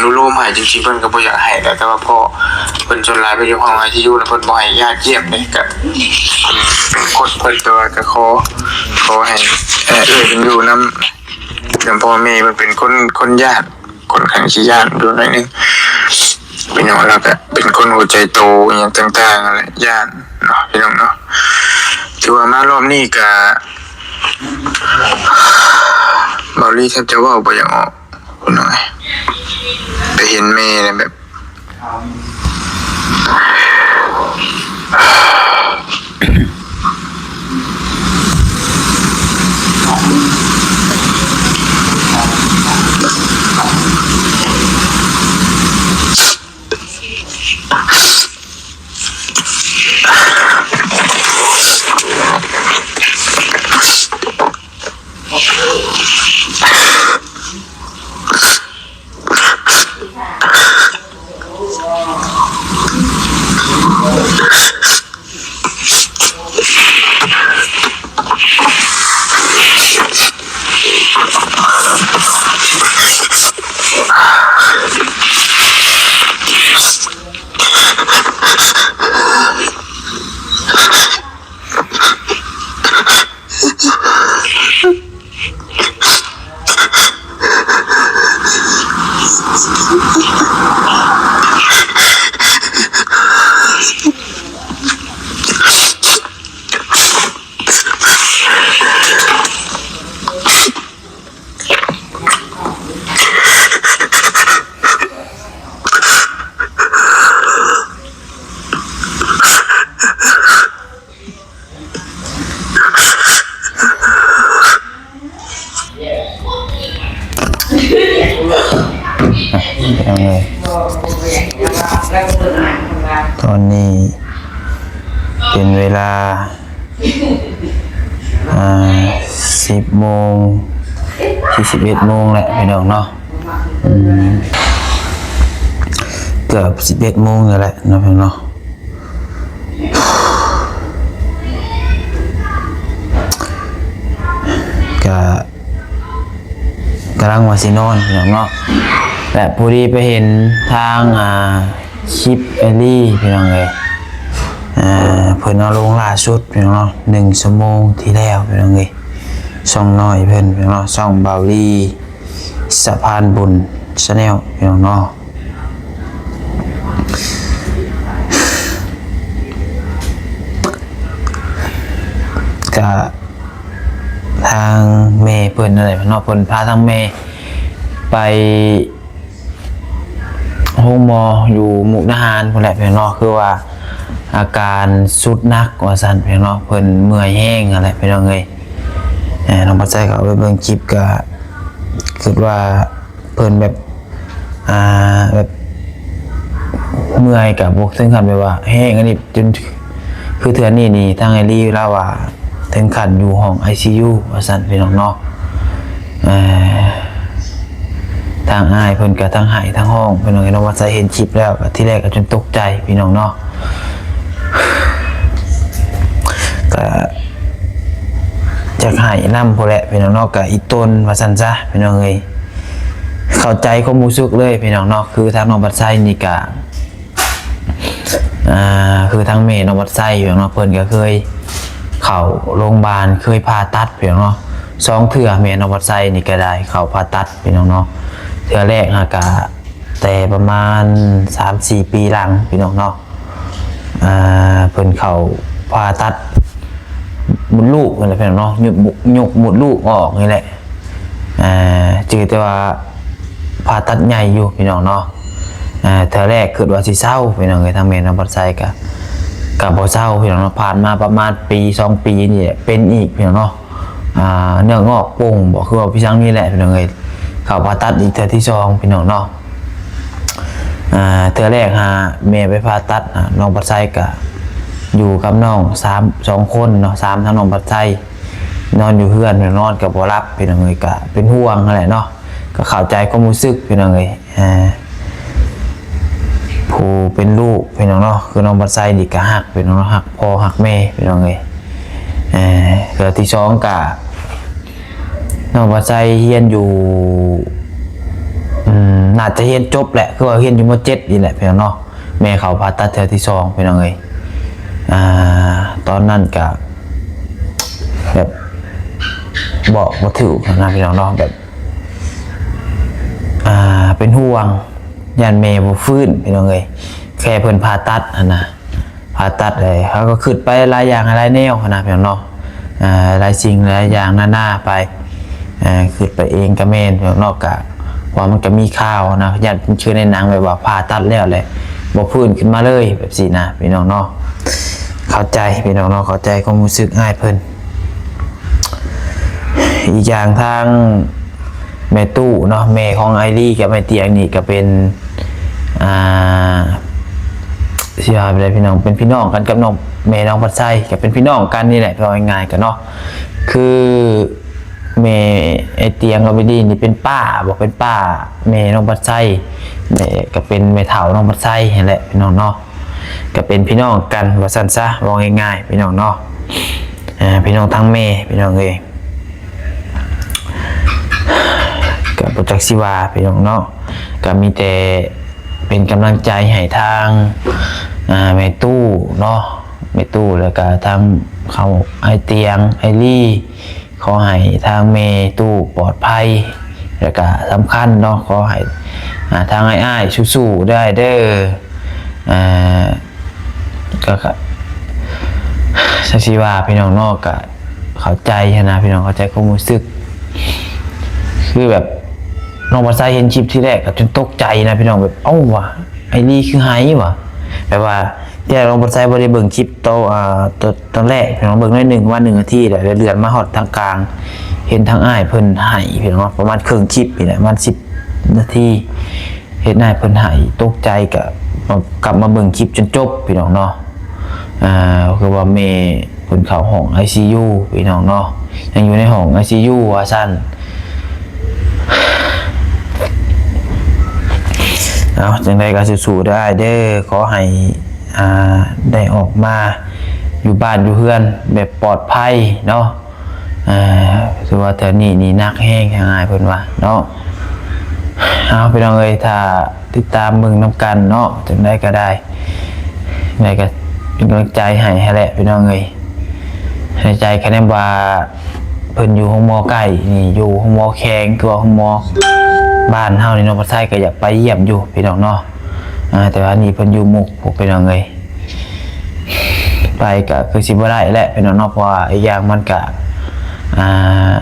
ດູໂລມໃຫ້ ຈິງໆ ເພິ່ນກໍບໍ່ຢາກໃຫ້ແຫຼະ ແຕ່ວ່າພໍ່ເພິ່ນສ່ວນຫຼາຍໄປຢູ່ຫ້ອງໄອຊີຢູ ແລ້ວເພິ່ນບໍ່ໃຫ້ຍາດຢ້ຽມເດ້ ກໍເປັນກົດເພິ່ນ ແຕ່ວ່າກໍຂໍ ຂໍໃຫ້ ເອີ ເອື້ອຍເພິ່ນຢູ່ນຳ ນຳພໍ່ແມ່ ເພິ່ນເປັນຄົນ ຄົນຢ້ານ ຂ້ອນຂ້າງຊິຢ້ານຢູ່ໜ້ອຍໜຶ່ງ ພີ່ນ້ອງ ແລ້ວກໍເປັນຄົນຫົວໃຈໂຕ ອີ່ຫຍັງຕ່າງໆ ຫັ້ນແຫຼະ ຢ້ານເນາະ ພີ່ນ້ອງເນາະ. ຖືວ່າມາລອບນີ້ກໍ ເບົາລີແທບຈະເວົ້າບໍ່ຢາກອອກ ພີ່ນ້ອງເອີຍ ໄປເຫັນແມ່ແລ້ວແບບ ພີ່ນ້ອງເອີຍ ຕອນນີ້ເປັນເວລາ ອ່າ ສິບໂມງ ສິບເອັດໂມງແຫຼະ ພີ່ນ້ອງເນາະ. ອືມ ເກືອບສິບເອັດໂມງນີ້ແຫຼະເນາະ ພີ່ນ້ອງເນາະ. ກະ ກຳລັງວ່າຊິນອນ ພີ່ນ້ອງເນາະ ແລະ ພໍດີໄປເຫັນທາງ ອ່າ ຄລິບເອລີ ພີ່ນ້ອງເອີຍ ອ່າ ເພິ່ນເອົາລົງລ່າສຸດ ພີ່ນ້ອງເນາະ ໜຶ່ງຊົ່ວໂມງທີ່ແລ້ວ ພີ່ນ້ອງເອີຍ ຊ່ອງນ້ອຍເພິ່ນ ພີ່ນ້ອງເນາະ ຊ່ອງເບົາລີ ສະພານບຸນ Channel ພີ່ນ້ອງເນາະ. ກະທາງແມ່ເພິ່ນນັ້ນແຫຼະເນາະ ເພິ່ນພາທາງແມ່ໄປໂຮງໝໍຢູ່ມຸກດາຫານພຸ້ນແຫຼະ ພີ່ນ້ອງເນາະ ຄືວ່າອາການສຸດໜັກວ່າຊັ້ນ ພີ່ນ້ອງເນາະ ເພິ່ນເມື່ອຍແຮງຫັ້ນແຫຼະ ພີ່ນ້ອງເອີຍ. ເອີ ນ້ອງປາໄຊກໍເອົາໄປເບິ່ງຄລິບ ກໍຄິດວ່າເພິ່ນແບບ ອ່າ ແບບເມື່ອຍ ກໍບໍ່ເຖິງຂັ້ນແບບວ່າແຮງອັນນີ້ ຈົນຄືເທື່ອນີ້ນີ້ ທາງອ້າຍລີລາວວ່າເຖິງຂັ້ນຢູ່ຫ້ອງໄອຊີຢູວ່າຊັ້ນ ພີ່ນ້ອງເນາະ. ເອີ ທາງອ້າຍເພິ່ນກໍທັງໄຫ້ທັງຮ້ອງ ພີ່ນ້ອງເອີຍເນາະ ວ່າໃສ່ເຫັນຄລິບແລ້ວ ກໍທີແລກກໍຈົນຕົກໃຈ ພີ່ນ້ອງເນາະ ກໍ ຢາກໄຫ້ນຳພຸ້ນແຫຼະ ພີ່ນ້ອງເນາະ ກະອີ່ຕົນວ່າຊັ້ນຊະ ພີ່ນ້ອງເອີຍ. ເຂົ້າໃຈຄວາມຮູ້ສຶກເລີຍ ພີ່ນ້ອງເນາະ ຄືທາງນ້ອງບັດໄຊນີ້ກະ ອ່າ ຄືທາງແມ່ນ້ອງບັດໄຊ ພີ່ນ້ອງເນາະ ເພິ່ນກະເຄີຍເຂົ້າໂຮງບານ ເຄີຍຜ່າຕັດ ພີ່ນ້ອງເນາະ ສອງເທື່ອ ແມ່ນ້ອງບັດໄຊນີ້ກະໄດ້ເຂົ້າຜ່າຕັດ ພີ່ນ້ອງເນາະ. ເທື່ອແລກຫາກະ ແຕ່ປະມານສາມສີ່ປີຫຼັງ ພີ່ນ້ອງເນາະ ອ່າ ເພິ່ນເຂົ້າຜ່າຕັດມົດລູກຫັ້ນແຫຼະ ພີ່ນ້ອງເນາະ ຍົກ ຍົກມົດລູກອອກນີ້ແຫຼະ ອ່າ ຈື່ແຕ່ວ່າຜ່າຕັດໃຫຍ່ຢູ່ ພີ່ນ້ອງເນາະ. ອ່າ ເທື່ອແລກຄິດວ່າຊິເຊົາ ພີ່ນ້ອງເອີຍ ທາງແມ່ນ້ອງບັດໄຊກະ ກະບໍ່ເຊົາ ພີ່ນ້ອງເນາະ ຜ່ານມາປະມານປີສອງປີນີ້ແຫຼະ ເປັນອີກ ພີ່ນ້ອງເນາະ. ອ່າ ເນື້ອງອກປ່ອງບໍ ຄືວ່າພີ່ຊ່າງນີ້ແຫຼະ ພີ່ນ້ອງເອີຍ ເຂົ້າຜ່າຕັດອີກເທື່ອທີສອງ ພີ່ນ້ອງເນາະ. ອ່າ ເທື່ອແລກຫາແມ່ໄປຜ່າຕັດ ອ່າ ນ້ອງບັດໄຊກະຢູ່ກັບນ້ອງສາມ ສອງຄົນເນາະ ສາມ ທັງນ້ອງບັດໄຊ ນອນຢູ່ເຮືອນ ນອນກໍບໍ່ຫຼັບ ພີ່ນ້ອງເອີຍ ກະເປັນຫ່ວງຫັ້ນແຫຼະເນາະ ກໍເຂົ້າໃຈຄວາມຮູ້ສຶກ ພີ່ນ້ອງເອີຍ. ອ່າ ຜູ້ເປັນລູກ ພີ່ນ້ອງເນາະ ຄືນ້ອງບັດໄຊນີ້ກະຮັກ ພີ່ນ້ອງເນາະ ຮັກພໍ່ຮັກແມ່ ພີ່ນ້ອງເອີຍ. ເອີ ເທື່ອທີສອງກະ ນ້ອງບັດໄຊຮຽນຢູ່ ອືມ ໜ້າຈະຮຽນຈົບແຫຼະ ຄືວ່າຮຽນຢູ່ ມໍເຈັດ ນີ້ແຫຼະ ພີ່ນ້ອງເນາະ. ແມ່ເຂົາຜ່າຕັດເທື່ອທີສອງ ພີ່ນ້ອງເອີຍ. ອ່າ ຕອນນັ້ນກະແບບບອກບໍ່ຖືກນະ ພີ່ນ້ອງເນາະ ແບບ ອ່າ ເປັນຫ່ວງ ຢ້ານແມ່ບໍ່ຟື້ນ ພີ່ນ້ອງເອີຍ. ແຄ່ເພິ່ນຜ່າຕັດຫັ້ນນະ ຜ່າຕັດເລີຍ ເຮົາກໍຄິດໄປຫຼາຍຢ່າງຫຼາຍແນວຫັ້ນນະ ພີ່ນ້ອງເນາະ. ອ່າ ຫຼາຍສິ່ງຫຼາຍຢ່າງນານາໄປ ເອີ ຄິດໄປເອງກໍແມ່ນ ພີ່ນ້ອງເນາະ. ກະ ເພາະວ່າມັນກໍມີຂ່າວນະ ຢ້ານເປັນຄືໃນໜັງ ແບບວ່າຜ່າຕັດແລ້ວແຫຼະ ບໍ່ຟື້ນຂຶ້ນມາເລີຍ ແບບຊີ້ນະ ພີ່ນ້ອງເນາະ. ເຂົ້າໃຈ ພີ່ນ້ອງເນາະ ເຂົ້າໃຈຄວາມຮູ້ສຶກອ້າຍເພິ່ນ. ອີກຢ່າງທາງແມ່ຕູ້ເນາະ ແມ່ຂອງອ້າຍລີກັບອ້າຍຕຽງນີ້ກໍເປັນ ອ່າ ຊິວ່າໄປໄດ້ ພີ່ນ້ອງ ເປັນພີ່ນ້ອງກັນກັບນ້ອງ ແມ່ນ້ອງພັດໄຊ ກໍເປັນພີ່ນ້ອງກັນນີ້ແຫຼະ ເວົ້າງ່າຍໆກັນເນາະ. ຄືແມ່ອ້າຍຕຽງກັບອ້າຍລີນີ້ເປັນປ້າ ບໍ່ເປັນປ້າແມ່ນ້ອງພັດໄຊ ແມ່ກໍເປັນແມ່ເຖົ້ານ້ອງພັດໄຊຫັ້ນແຫຼະ ພີ່ນ້ອງເນາະ. ກໍເປັນພີ່ນ້ອງກັນວ່າຊັ້ນຊະ ເວົ້າງ່າຍໆ ພີ່ນ້ອງເນາະ. ເອີ ພີ່ນ້ອງທາງແມ່ ພີ່ນ້ອງເອີຍ ກໍບໍ່ຈັກຊິວ່າ ພີ່ນ້ອງເນາະ. ກໍມີແຕ່ເປັນກຳລັງໃຈໃຫ້ທາງ ອ່າ ແມ່ຕູ້ເນາະ ແມ່ຕູ້ ແລ້ວກໍທາງເຂົາ ອ້າຍຕຽງ ອ້າຍລີ ຂໍໃຫ້ທາງແມ່ຕູ້ປອດໄພ ແລ້ວກະສຳຄັນເນາະ ຂໍໃຫ້ ອ່າ ທາງອ້າຍໆສູ້ໆເດີ ເດີ. ອ່າ ກໍ ກໍ ຈັກຊິວ່າ ພີ່ນ້ອງເນາະ ກະເຂົ້າໃຈຫັ້ນນະ ພີ່ນ້ອງ ເຂົ້າໃຈຄວາມຮູ້ສຶກ. ຄືແບບນ້ອງບັດໄຊເຫັນຄລິບທີແລກກໍຈົນຕົກໃຈນະ ພີ່ນ້ອງ ແບບ ເອົ້າ ວ່າ ອ້າຍລີຄືໄຫ້ຫວາ ແບບວ່າ ແຕ່ນ້ອງບັດໄຊບໍ່ໄດ້ເບິ່ງຄລິບຕອນ ອ່າ ຕອນ ຕອນແລກ ພີ່ນ້ອງ ເບິ່ງໜ້ອຍໜຶ່ງ ປະມານໜຶ່ງນາທີ ແລ້ວເລື່ອນມາຮອດທາງກາງ ເຫັນທາງອ້າຍເພິ່ນໄຫ້ ພີ່ນ້ອງເນາະ ປະມານເຄິ່ງຄລິບນີ້ແຫຼະ ປະມານສິບນາທີ ເຫັນອ້າຍເພິ່ນໄຫ້ ຕົກໃຈ ກະມາ ກັບມາເບິ່ງຄລິບຈົນຈົບ ພີ່ນ້ອງເນາະ. ອ່າ ຄືວ່າແມ່ເພິ່ນເຂົ້າຫ້ອງໄອຊີຢູ ພີ່ນ້ອງເນາະ ຍັງຢູ່ໃນຫ້ອງໄອຊີຢູວ່າຊັ້ນ. ເອົາ ຈັ່ງໃດກໍສູ້ໆເດີອ້າຍເດີ ຂໍໃຫ້ ອ່າ ໄດ້ອອກມາຢູ່ບ້ານຢູ່ເຮືອນແບບປອດໄພເນາະ. ອ່າ ຖືວ່າເທື່ອນີ້ນີ້ໜັກແຮງ ທາງອ້າຍເພິ່ນວ່າເນາະ. ເອົາ ພີ່ນ້ອງເອີຍ ຖ້າຕິດຕາມເບິ່ງນຳກັນເນາະ ຈັ່ງໃດກໍໄດ້ ຈັ່ງໃດກໍເປັນກຳລັງໃຈໃຫ້ຫັ້ນແຫຼະ ພີ່ນ້ອງເອີຍ. ໃນໃຈຄະແນນວ່າເພິ່ນຢູ່ໂຮງໝໍໃກ້ນີ້ ຢູ່ໂຮງໝໍແຂວງ ຄືວ່າໂຮງໝໍບ້ານເຮົານີ້ເນາະ ບໍ່ໄຊກໍຢາກໄປຢ້ຽມຢູ່ ພີ່ນ້ອງເນາະ. ອ່າ ແຕ່ວ່ານີ້ເພິ່ນຢູ່ມຸກ ພວກ ພີ່ນ້ອງເອີຍ ໄປກໍຄືຊິບໍ່ໄດ້ແຫຼະ ພີ່ນ້ອງເນາະ ເພາະວ່າອີກຢ່າງມັນກໍ ອ່າ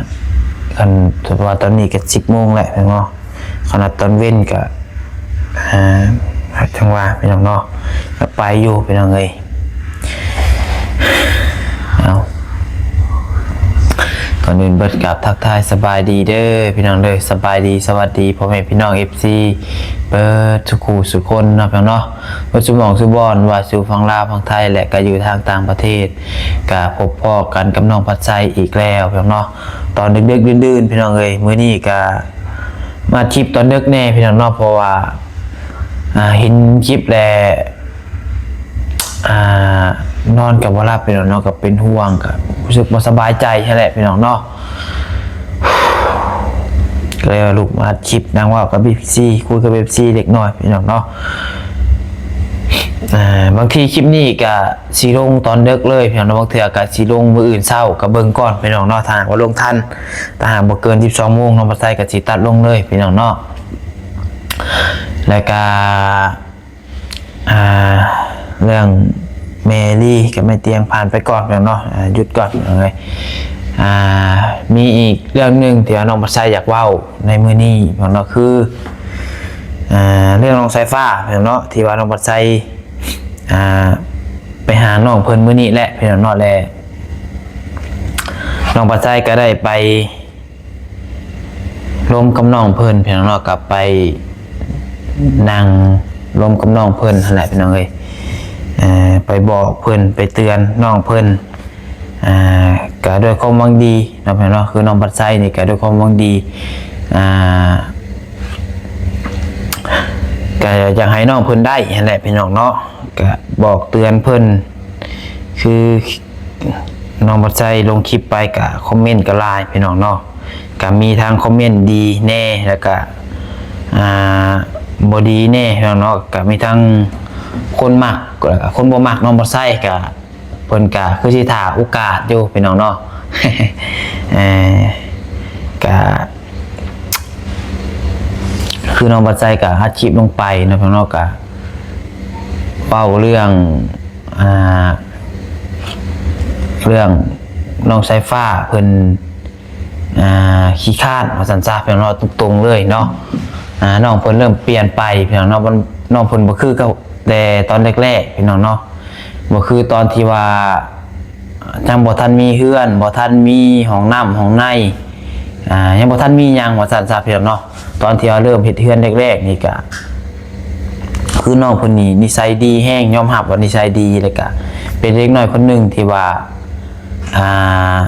ຄັນສົມມຸດວ່າຕອນນີ້ກໍສິບໂມງແຫຼະ ພີ່ນ້ອງເນາະ. ຂະໜາດຕອນເວັນກະ ອ່າ ຈັ່ງວ່າ ພີ່ນ້ອງເນາະ ກະໄປຢູ່ ພີ່ນ້ອງເອີຍ. ເອົາ ກ່ອນອື່ນເບິດກາບທັກທາຍສະບາຍດີເດີ ພີ່ນ້ອງເດີ ສະບາຍດີ ສະຫວັດດີພໍ່ແມ່ພີ່ນ້ອງເອັຟຊີ ເບິດສູ່ຄູ່ສູ່ຄົນເນາະ ພີ່ນ້ອງເນາະ ເບິດສູ່ໝ່ອງສູ່ບ່ອນ ວ່າສູ່ຝັ່ງລາວ ຝັ່ງໄທ ແລະ ກະຢູ່ທາງຕ່າງປະເທດ ກະພົບພໍ້ກັນກັບນ້ອງພັດໄຊອີກແລ້ວ ພີ່ນ້ອງເນາະ. ຕອນດຶກໆ ດື່ນໆ ພີ່ນ້ອງເອີຍ ມື້ນີ້ກະມາຄລິບຕອນດຶກແດ່ ພີ່ນ້ອງເນາະ ເພາະວ່າ ອ່າ ເຫັນຄລິບແລ້ວ ອ່າ ນອນກໍບໍ່ຫຼັບ ພີ່ນ້ອງເນາະ ກໍເປັນຫ່ວງ ກໍຮູ້ສຶກບໍ່ສະບາຍໃຈຫັ້ນແຫຼະ ພີ່ນ້ອງເນາະ. ກໍເລີຍວ່າລຸກມາອັດຄລິບ ນັ່ງເວົ້າກັບເອັຟຊີ ຄຸຍກັບເອັຟຊີເລັກນ້ອຍ ພີ່ນ້ອງເນາະ. ອ່າ ບາງທີຄລິບນີ້ກໍຊິລົງຕອນເດິກເລີຍ ພີ່ນ້ອງເນາະ ບາງເທື່ອກໍຊິລົງມື້ອື່ນເຊົ້າ ກໍເບິ່ງກ່ອນ ພີ່ນ້ອງເນາະ. ຖ້າຫາກວ່າລົງທັນ ຖ້າຫາກບໍ່ເກີນສິບສອງໂມງ ນ້ອງບັດໄຊກໍຊິຕັດລົງເລີຍ ພີ່ນ້ອງເນາະ. ແລ້ວກໍ ອ່າ ເລື່ອງແມ່ລີກັບແມ່ຕຽງຜ່ານໄປກ່ອນ ພີ່ນ້ອງເນາະ ອ່າ ຢຸດກ່ອນ ເອົາໄວ້ ອ່າ ມີອີກເລື່ອງໜຶ່ງທີ່ວ່ານ້ອງບັດໄຊຢາກເວົ້າໃນມື້ນີ້ ພີ່ນ້ອງເນາະ ຄື ອ່າ ເລື່ອງນ້ອງສາຍຟ້າ ພີ່ນ້ອງເນາະ ທີ່ວ່ານ້ອງບັດໄຊ ອ່າ ໄປຫານ້ອງເພິ່ນມື້ນີ້ແຫຼະ ພີ່ນ້ອງເນາະ ແລະ ນ້ອງບັດໄຊກໍໄດ້ໄປ ລົມກັບນ້ອງເພິ່ນ ພີ່ນ້ອງເນາະ ກໍໄປນັ່ງລົມກັບນ້ອງເພິ່ນຫັ້ນແຫຼະ ພີ່ນ້ອງເອີຍ ເອີ ໄປບອກເພິ່ນ ໄປເຕືອນນ້ອງເພິ່ນ ອ່າ ກໍດ້ວຍຄວາມຫວັງດີເນາະ ພີ່ນ້ອງເນາະ ຄືນ້ອງບັດໄຊນີ້ກໍດ້ວຍຄວາມຫວັງດີ ອ່າ ກໍຢາກໃຫ້ນ້ອງເພິ່ນໄດ້ຫັ້ນແຫຼະ ພີ່ນ້ອງເນາະ ກໍບອກເຕືອນເພິ່ນ ຄື ນ້ອງບັດໄຊລົງຄລິບໄປກະຄອມເມັນກະຫຼາຍ ພີ່ນ້ອງເນາະ ກະມີທັງຄອມເມັນດີແດ່ ແລ້ວກະ ອ່າ ບໍ່ດີແດ່ພີ່ນ້ອງເນາະ. ກະມີທັງຄົນມັກ ແລ້ວກະຄົນບໍ່ມັກນ້ອງບ່ອນໄຊ ກະເພິ່ນກະຄືຊິຖ້າໂອກາດຢູ່ພີ່ນ້ອງເນາະ. ເອີ ກະຄືນ້ອງບ່ອນໄຊກະອັດຄລິບລົງໄປເນາະພີ່ນ້ອງເນາະ ກະເວົ້າເລື່ອງ ອ່າ ເລື່ອງນ້ອງສາຍຟ້າເພິ່ນ ອ່າ ຂີ້ຄ້ານວ່າຊັ້ນຊະ ພີ່ນ້ອງເນາະ ຕົງໆເລີຍເນາະ. ອ່າ ນ້ອງເພິ່ນເລີ່ມປ່ຽນໄປພີ່ນ້ອງເນາະ. ນ້ອງເພິ່ນບໍ່ຄືກັບແຕ່ຕອນແລກໆ ພີ່ນ້ອງເນາະ. ບໍ່ຄືຕອນທີ່ວ່າຍັງບໍ່ທັນມີເຮືອນ ບໍ່ທັນມີຫ້ອງນ້ຳຫ້ອງໃນ ອ່າ ຍັງບໍ່ທັນມີຫຍັງວ່າຊັ້ນຊະ ພີ່ນ້ອງເນາະ. ຕອນທີ່ວ່າເລີ່ມເຮັດເຮືອນແລກໆນີ້ກະ ຄືນ້ອງເພິ່ນນີ້ນິໄສດີແຮງ ຍອມຮັບວ່ານິໄສດີ ແລ້ວກະເປັນເດັກນ້ອຍຄົນໜຶ່ງທີ່ວ່າ ອ່າ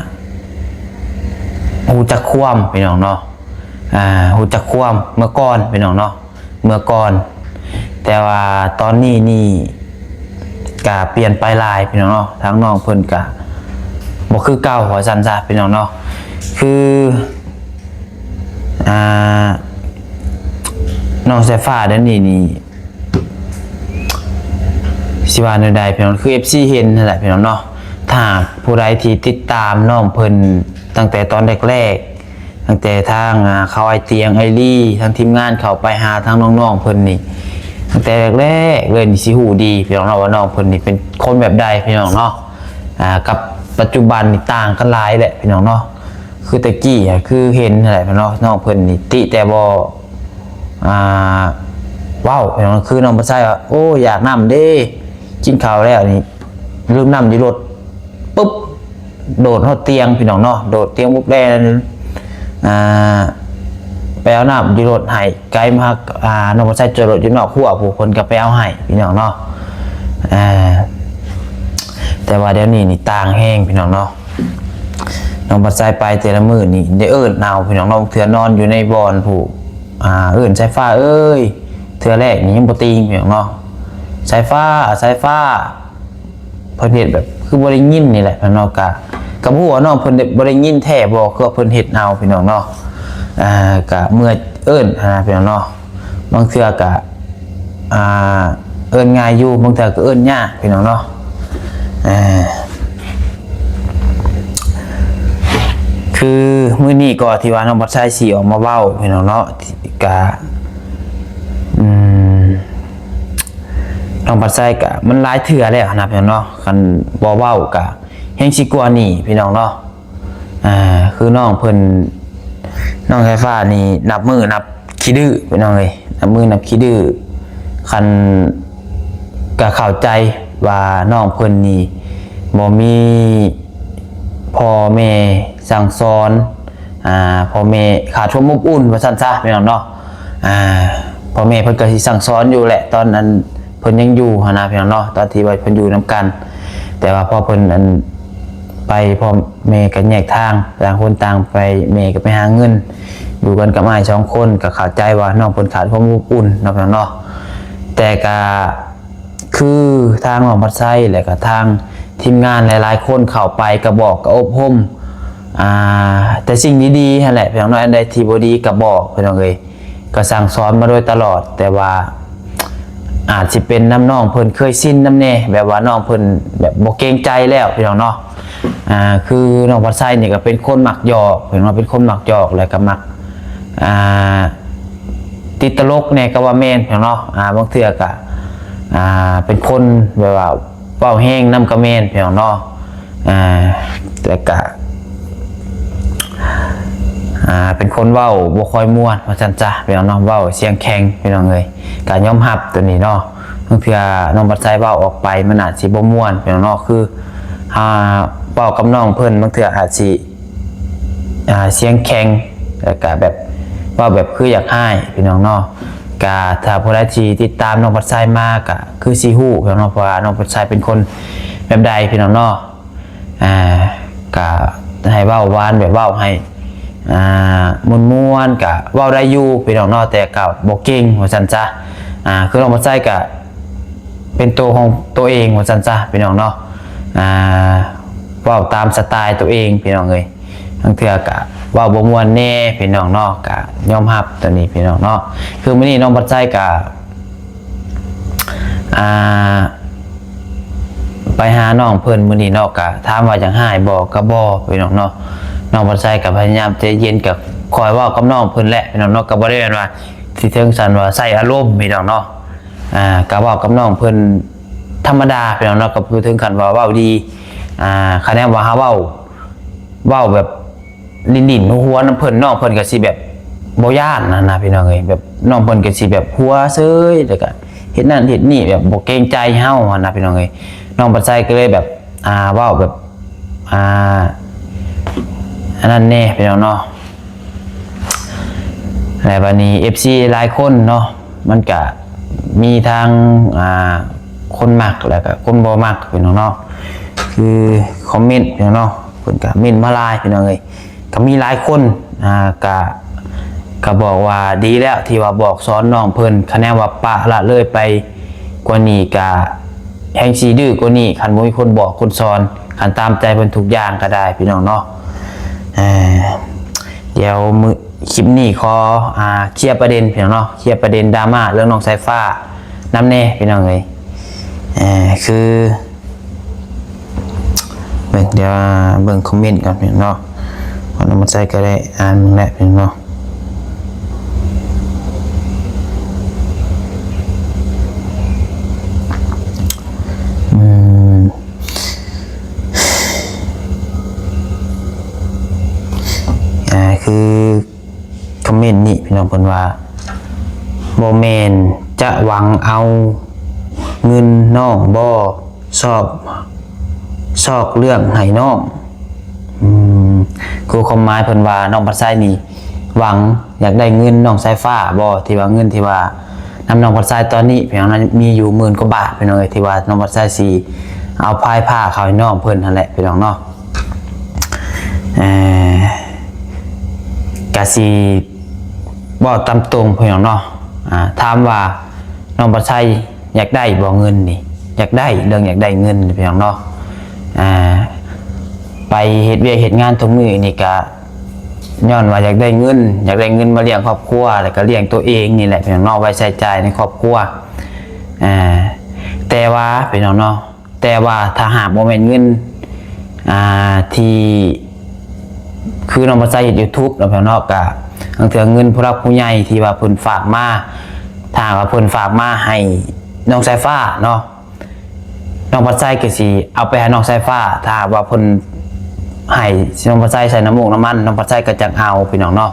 ຮູ້ຈັກຄວາມ ພີ່ນ້ອງເນາະ. ອ່າ ຮູ້ຈັກຄວາມເມື່ອກ່ອນ ພີ່ນ້ອງເນາະ ເມື່ອກ່ອນ. ແຕ່ວ່າຕອນນີ້ນີ້ກະປ່ຽນໄປຫຼາຍ ພີ່ນ້ອງເນາະ. ທາງນ້ອງເພິ່ນກະບໍ່ຄືເກົ່າວ່າຊັ້ນຊະ ພີ່ນ້ອງເນາະ. ຄື ອ່າ ນ້ອງສາຍຟ້າດຽວນີ້ນີ້ ຊິວ່າແນວໃດພີ່ນ້ອງ ຄືເອັຟຊີເຫັນຫັ້ນແຫຼະພີ່ນ້ອງເນາະ. ຖ້າຫາກຜູ້ໃດທີ່ຕິດຕາມນ້ອງເພິ່ນຕັ້ງແຕ່ຕອນແລກໆ ຕັ້ງແຕ່ທາງ ອ່າ ເຂົາອ້າຍຕຽງ ອ້າຍລີ ທາງທີມງານເຂົ້າໄປຫາທາງນ້ອງໆເພິ່ນນີ້ ຕັ້ງແຕ່ແລກໆເລີຍນີ້ ຊິຮູ້ດີພີ່ນ້ອງເນາະ ວ່ານ້ອງເພິ່ນນີ້ເປັນຄົນແບບໃດພີ່ນ້ອງເນາະ. ອ່າ ກັບປັດຈຸບັນນີ້ຕ່າງກັນຫຼາຍແຫຼະພີ່ນ້ອງເນາະ. ຄືແຕ່ກີ້ ຄືເຫັນຫັ້ນແຫຼະເນາະ ນ້ອງເພິ່ນນີ້ຕິແຕ່ບໍ່ ອ່າ ເວົ້າພີ່ນ້ອງ. ຄືນ້ອງບ່ອນໄຊວ່າ ໂອ້ ຢາກນ້ຳເດ້ ກິນເຂົ້າແລ້ວນີ້ ລືມນ້ຳຢູ່ລົດ ປຶບ ໂດດຮອດຕຽງພີ່ນ້ອງເນາະ ໂດດຕຽງປຸບແລ່ນ ອ່າ ໄປເອົານ້ຳຢູ່ລົດໃຫ້ ໄກມາຫາ ອ່າ ນ້ອງບ່ອນໄຊຈອດລົດຢູ່ນອກຮົ້ວ ຜູ້ເພິ່ນກໍໄປເອົາໃຫ້ພີ່ນ້ອງເນາະ. ອ່າ ແຕ່ວ່າດຽວນີ້ນີ້ຕ່າງແຮງພີ່ນ້ອງເນາະ. ນ້ອງບ່ອນໄຊໄປແຕ່ລະມື້ນີ້ໄດ້ເອີ້ນເອົາພີ່ນ້ອງເນາະ. ເທື່ອນອນຢູ່ໃນບ່ອນຜູ້ ອ່າ ເອີ້ນ ສາຍຟ້າເອີຍ ເທື່ອແລກນີ້ຍັງບໍ່ຕີງພີ່ນ້ອງເນາະ. ສາຍຟ້າ ສາຍຟ້າ ເພິ່ນເຮັດແບບຄືບໍ່ໄດ້ຍິນນີ້ແຫຼະພີ່ນ້ອງເນາະ. ກະ ກະບໍ່ຮູ້ວ່ານ້ອງເພິ່ນໄດ້ ບໍ່ໄດ້ຍິນແທ້ບໍ່ ຄືວ່າເພິ່ນເຮັດເອົາພີ່ນ້ອງເນາະ. ອ່າ ກະເມື່ອເອີ້ນຫັ້ນນະພີ່ນ້ອງເນາະ. ບາງເທື່ອກະ ອ່າ ເອີ້ນງ່າຍຢູ່ ບາງເທື່ອກໍເອີ້ນຍາກພີ່ນ້ອງເນາະ. ເອີ ຄືມື້ນີ້ກໍທີ່ວ່ານ້ອງບ່ອນໄຊຊິອອກມາເວົ້າພີ່ນ້ອງເນາະ ກະ ອືມ ນ້ອງບ່ອນໄຊກະມັນຫຼາຍເທື່ອແລ້ວນະພີ່ນ້ອງເນາະ. ຄັນບໍ່ເວົ້າກະແຮງຊິກວ່ານີ້ພີ່ນ້ອງເນາະ. ອ່າ ຄືນ້ອງເພິ່ນ ນ້ອງສາຍຟ້ານີ້ນັບມື້ນັບຂີ້ດື້ພີ່ນ້ອງເອີຍ ນັບມື້ນັບຂີ້ດື້. ຄັນ ກະເຂົ້າໃຈວ່ານ້ອງເພິ່ນນີ້ບໍ່ມີພໍ່ແມ່ສັ່ງສອນ ອ່າ ພໍ່ແມ່ຂາດຄວາມອົບອຸ່ນວ່າຊັ້ນຊະພີ່ນ້ອງເນາະ. ອ່າ ພໍ່ແມ່ເພິ່ນກໍຊິສັ່ງສອນຢູ່ແຫຼະ ຕອນນັ້ນເພິ່ນຍັງຢູ່ຫັ້ນນະພີ່ນ້ອງເນາະ ຕອນທີ່ວ່າເພິ່ນຢູ່ນຳກັນ. ແຕ່ວ່າພໍເພິ່ນ ອັນ ໄປ ພໍ່ແມ່ກໍແຍກທາງ ຕ່າງຄົນຕ່າງໄປ ແມ່ກໍໄປຫາເງິນ ຢູ່ກັນກັບອ້າຍສອງຄົນ ກໍເຂົ້າໃຈວ່ານ້ອງເພິ່ນຂາດຄວາມອົບອຸ່ນເນາະພີ່ນ້ອງເນາະ. ແຕ່ກໍ ຄືທາງນ້ອງພັດໄຊ ແລະກະທາງທີມງານຫຼາຍໆຄົນເຂົ້າໄປກະບອກກະອົບຮົມ ອ່າ ແຕ່ສິ່ງດີໆຫັ້ນແຫຼະພີ່ນ້ອງເນາະ. ອັນໃດທີ່ບໍ່ດີກະບອກພີ່ນ້ອງເອີຍ ກະສັ່ງສອນມາໂດຍຕະຫຼອດ. ແຕ່ວ່າອາດຊິເປັນນຳນ້ອງເພິ່ນເຄີຍຊິນນຳແດ່, ແບບວ່ານ້ອງເພິ່ນແບບບໍ່ເກງໃຈແລ້ວພີ່ນ້ອງເນາະ. ອ່າ ຄືນ້ອງພັດໄຊນີ້ກະເປັນຄົນມັກຫຍອກພີ່ນ້ອງ, ເປັນຄົນມັກຫຍອກ ແລະກະມັກ ອ່າ ຕິດຕະຫຼົກແດ່ກໍວ່າແມ່ນພີ່ນ້ອງເນາະ. ອ່າ ບາງເທື່ອກະ ອ່າ ເປັນຄົນແບບວ່າເວົ້າແຮງນຳກໍແມ່ນພີ່ນ້ອງເນາະ. ອ່າ ແຕ່ກະ ອ່າ ເປັນຄົນເວົ້າບໍ່ຄ່ອຍມ່ວນວ່າຊັ້ນຊະພີ່ນ້ອງເນາະ, ເວົ້າສຽງແຂງພີ່ນ້ອງເອີຍ. ກະຍອມຮັບໂຕນີ້ເນາະ, ບາງເທື່ອນ້ອງບັດໄຊເວົ້າອອກໄປມັນອາດຊິບໍ່ມ່ວນພີ່ນ້ອງເນາະ. ຄື ອ່າ ເວົ້າກັບນ້ອງເພິ່ນບາງເທື່ອອາດຊິ ອ່າ ສຽງແຂງ ແລ້ວກະແບບເວົ້າແບບຄືຢາກຮ້າຍພີ່ນ້ອງເນາະ. ກະຖ້າຜູ້ໃດທີ່ຕິດຕາມນ້ອງພັດໄຊມາກະຄືຊິຮູ້ພີ່ນ້ອງເນາະ, ເພາະວ່ານ້ອງພັດໄຊເປັນຄົນແບບໃດພີ່ນ້ອງເນາະ. ອ່າ ກະໃຫ້ເວົ້າຫວານ ແບບເວົ້າໃຫ້ ອ່າ ມ່ວນໆ ກະເວົ້າໄດ້ຢູ່ພີ່ນ້ອງເນາະ, ແຕ່ກະບໍ່ເກັ່ງວ່າຊັ້ນຊະ. ອ່າ ຄືນ້ອງບັດໄຊກະເປັນໂຕຂອງໂຕເອງວ່າຊັ້ນຊະພີ່ນ້ອງເນາະ. ອ່າ ເວົ້າຕາມສະໄຕໂຕເອງພີ່ນ້ອງເອີຍ. ບາງເທື່ອກະ ເວົ້າບໍ່ມ່ວນແດ່ພີ່ນ້ອງເນາະ ກະຍອມຮັບໂຕນີ້ພີ່ນ້ອງເນາະ. ຄືມື້ນີ້ນ້ອງພັດໄຊກະ ອ່າ ໄປຫານ້ອງເພິ່ນມື້ນີ້ເນາະ ກະຖາມວ່າຢາກຮ້າຍບໍ່ ກະບໍ່ພີ່ນ້ອງເນາະ. ນ້ອງພັດໄຊກະພະຍາຍາມໃຈເຢັນ ກະຄ່ອຍເວົ້າກັບນ້ອງເພິ່ນແຫຼະພີ່ນ້ອງເນາະ ກະບໍ່ໄດ້ແມ່ນວ່າຊິເຖິງຂັ້ນວ່າໃສ່ອາລົມພີ່ນ້ອງເນາະ. ອ່າ ກະເວົ້າກັບນ້ອງເພິ່ນທຳມະດາພີ່ນ້ອງເນາະ ກະບໍ່ເຖິງຂັ້ນວ່າເວົ້າດີ. ອ່າ ຄະແນນວ່າເຮົາເວົ້າ ເວົ້າແບບຫຼິ້ນໆຫົວໆນຳເພິ່ນ ນ້ອງເພິ່ນກະຊິແບບບໍ່ຢ້ານຫັ້ນນະພີ່ນ້ອງເອີຍ. ແບບນ້ອງເພິ່ນກະຊິແບບຫົວເສີຍ ແລ້ວກະເຮັດນັ້ນເຮັດນີ້ ແບບບໍ່ເກງໃຈເຮົາຫັ້ນນະພີ່ນ້ອງເອີຍ. ນ້ອງບັດໄຊກະເລີຍແບບ ອ່າ ເວົ້າແບບ ອ່າ ອັນນັ້ນແດ່ພີ່ນ້ອງເນາະ. ແລະບາດນີ້ເອັຟຊີຫຼາຍຄົນເນາະ ມັນກະມີທັງ ອ່າ ຄົນມັກ ແລ້ວກະຄົນບໍ່ມັກພີ່ນ້ອງເນາະ. ຄືຄອມເມັນພີ່ນ້ອງເນາະ ເພິ່ນກະເມັນມາຫຼາຍພີ່ນ້ອງເອີຍ. ກະມີຫຼາຍຄົນ ອ່າ ກະ ກະບອກວ່າດີແລ້ວທີ່ວ່າບອກສອນນ້ອງເພິ່ນ. ຄະແນນວ່າປະລະເລີຍໄປກວ່ານີ້ກະແຮ່ງຊິດື້ກວ່ານີ້ ຄັນບໍ່ມີຄົນບອກຄົນສອນ. ຄັນຕາມໃຈເພິ່ນທຸກຢ່າງກະໄດ້ພີ່ນ້ອງເນາະ. ເອີ ດຽວມື້ ຄລິບນີ້ຂໍ ອ່າ ເຄຍປະເດັນພີ່ນ້ອງເນາະ ເຄຍປະເດັນດຣາມາເລື່ອງນ້ອງສາຍຟ້ານຳແດ່ພີ່ນ້ອງເອີຍ. ເອີ ຄື ເບິ່ງ ດຽວເບິ່ງຄອມເມັນກ່ອນເນາະ ວ່ານ້ອງບັດໄຊກະໄດ້ອ່ານເບິ່ງແລ້ວເນາະ. ອືມ ອ່າ ຄື ຄອມເມັນນີ້ພີ່ນ້ອງເພິ່ນວ່າ ບໍ່ແມ່ນຈະຫວັງເອົາເງິນນ້ອງບໍ່ ຊອກ ຊອກເລື່ອງໃຫ້ນ້ອງ. ອືມ ຄືຄວາມໝາຍເພິ່ນວ່ານ້ອງພັດໄຊນີ້ຫວັງຢາກໄດ້ເງິນນ້ອງສາຍຟ້າບໍ່ ທີ່ວ່າເງິນທີ່ວ່ານຳນ້ອງພັດໄຊຕອນນີ້ພີ່ນ້ອງ ມີຢູ່ໝື່ນກວ່າບາດພີ່ນ້ອງເອີຍ ທີ່ວ່ານ້ອງພັດໄຊຊິເອົາພາຍພາເຂົ້າໃຫ້ນ້ອງເພິ່ນຫັ້ນແຫຼະພີ່ນ້ອງເນາະ. ເອີ ກະຊິເວົ້າຕາມຕົງພີ່ນ້ອງເນາະ ອ່າ ຖາມວ່ານ້ອງບັດໄຊຢາກໄດ້ບໍ່ເງິນນີ້? ຢາກໄດ້ ເລື່ອງຢາກໄດ້ເງິນພີ່ນ້ອງເນາະ. ອ່າ ໄປເຮັດວຽກເຮັດງານທຸກມື້ນີ້ກະຍ້ອນວ່າຢາກໄດ້ເງິນ ຢາກໄດ້ເງິນມາລ້ຽງຄອບຄົວ ແລ້ວກະລ້ຽງໂຕເອງນີ້ແຫຼະພີ່ນ້ອງເນາະ ໄວ້ໃຊ້ຈ່າຍໃນຄອບຄົວ. ອ່າ ແຕ່ວ່າພີ່ນ້ອງເນາະ ແຕ່ວ່າຖ້າຫາກບໍ່ແມ່ນເງິນ ອ່າ ທີ່ ຄືນ້ອງບັດໄຊເຮັດຢູທູບເນາະພີ່ນ້ອງເນາະ ກະບາງເທື່ອເງິນຜູ້ຫຼັກຜູ້ໃຫຍ່ທີ່ວ່າເພິ່ນຝາກມາ ຖ້າຫາກວ່າເພິ່ນຝາກມາໃຫ້ນ້ອງສາຍຟ້າເນາະ ນ້ອງບັດໄຊກະຊິເອົາໄປໃຫ້ນ້ອງສາຍຟ້າ. ຖ້າຫາກວ່າເພິ່ນໃຫ້ນ້ອງບັດໄຊໃສ່ນ້ຳມູກນ້ຳມັນ ນ້ອງບັດໄຊກະຈັ່ງເອົາພີ່ນ້ອງເນາະ.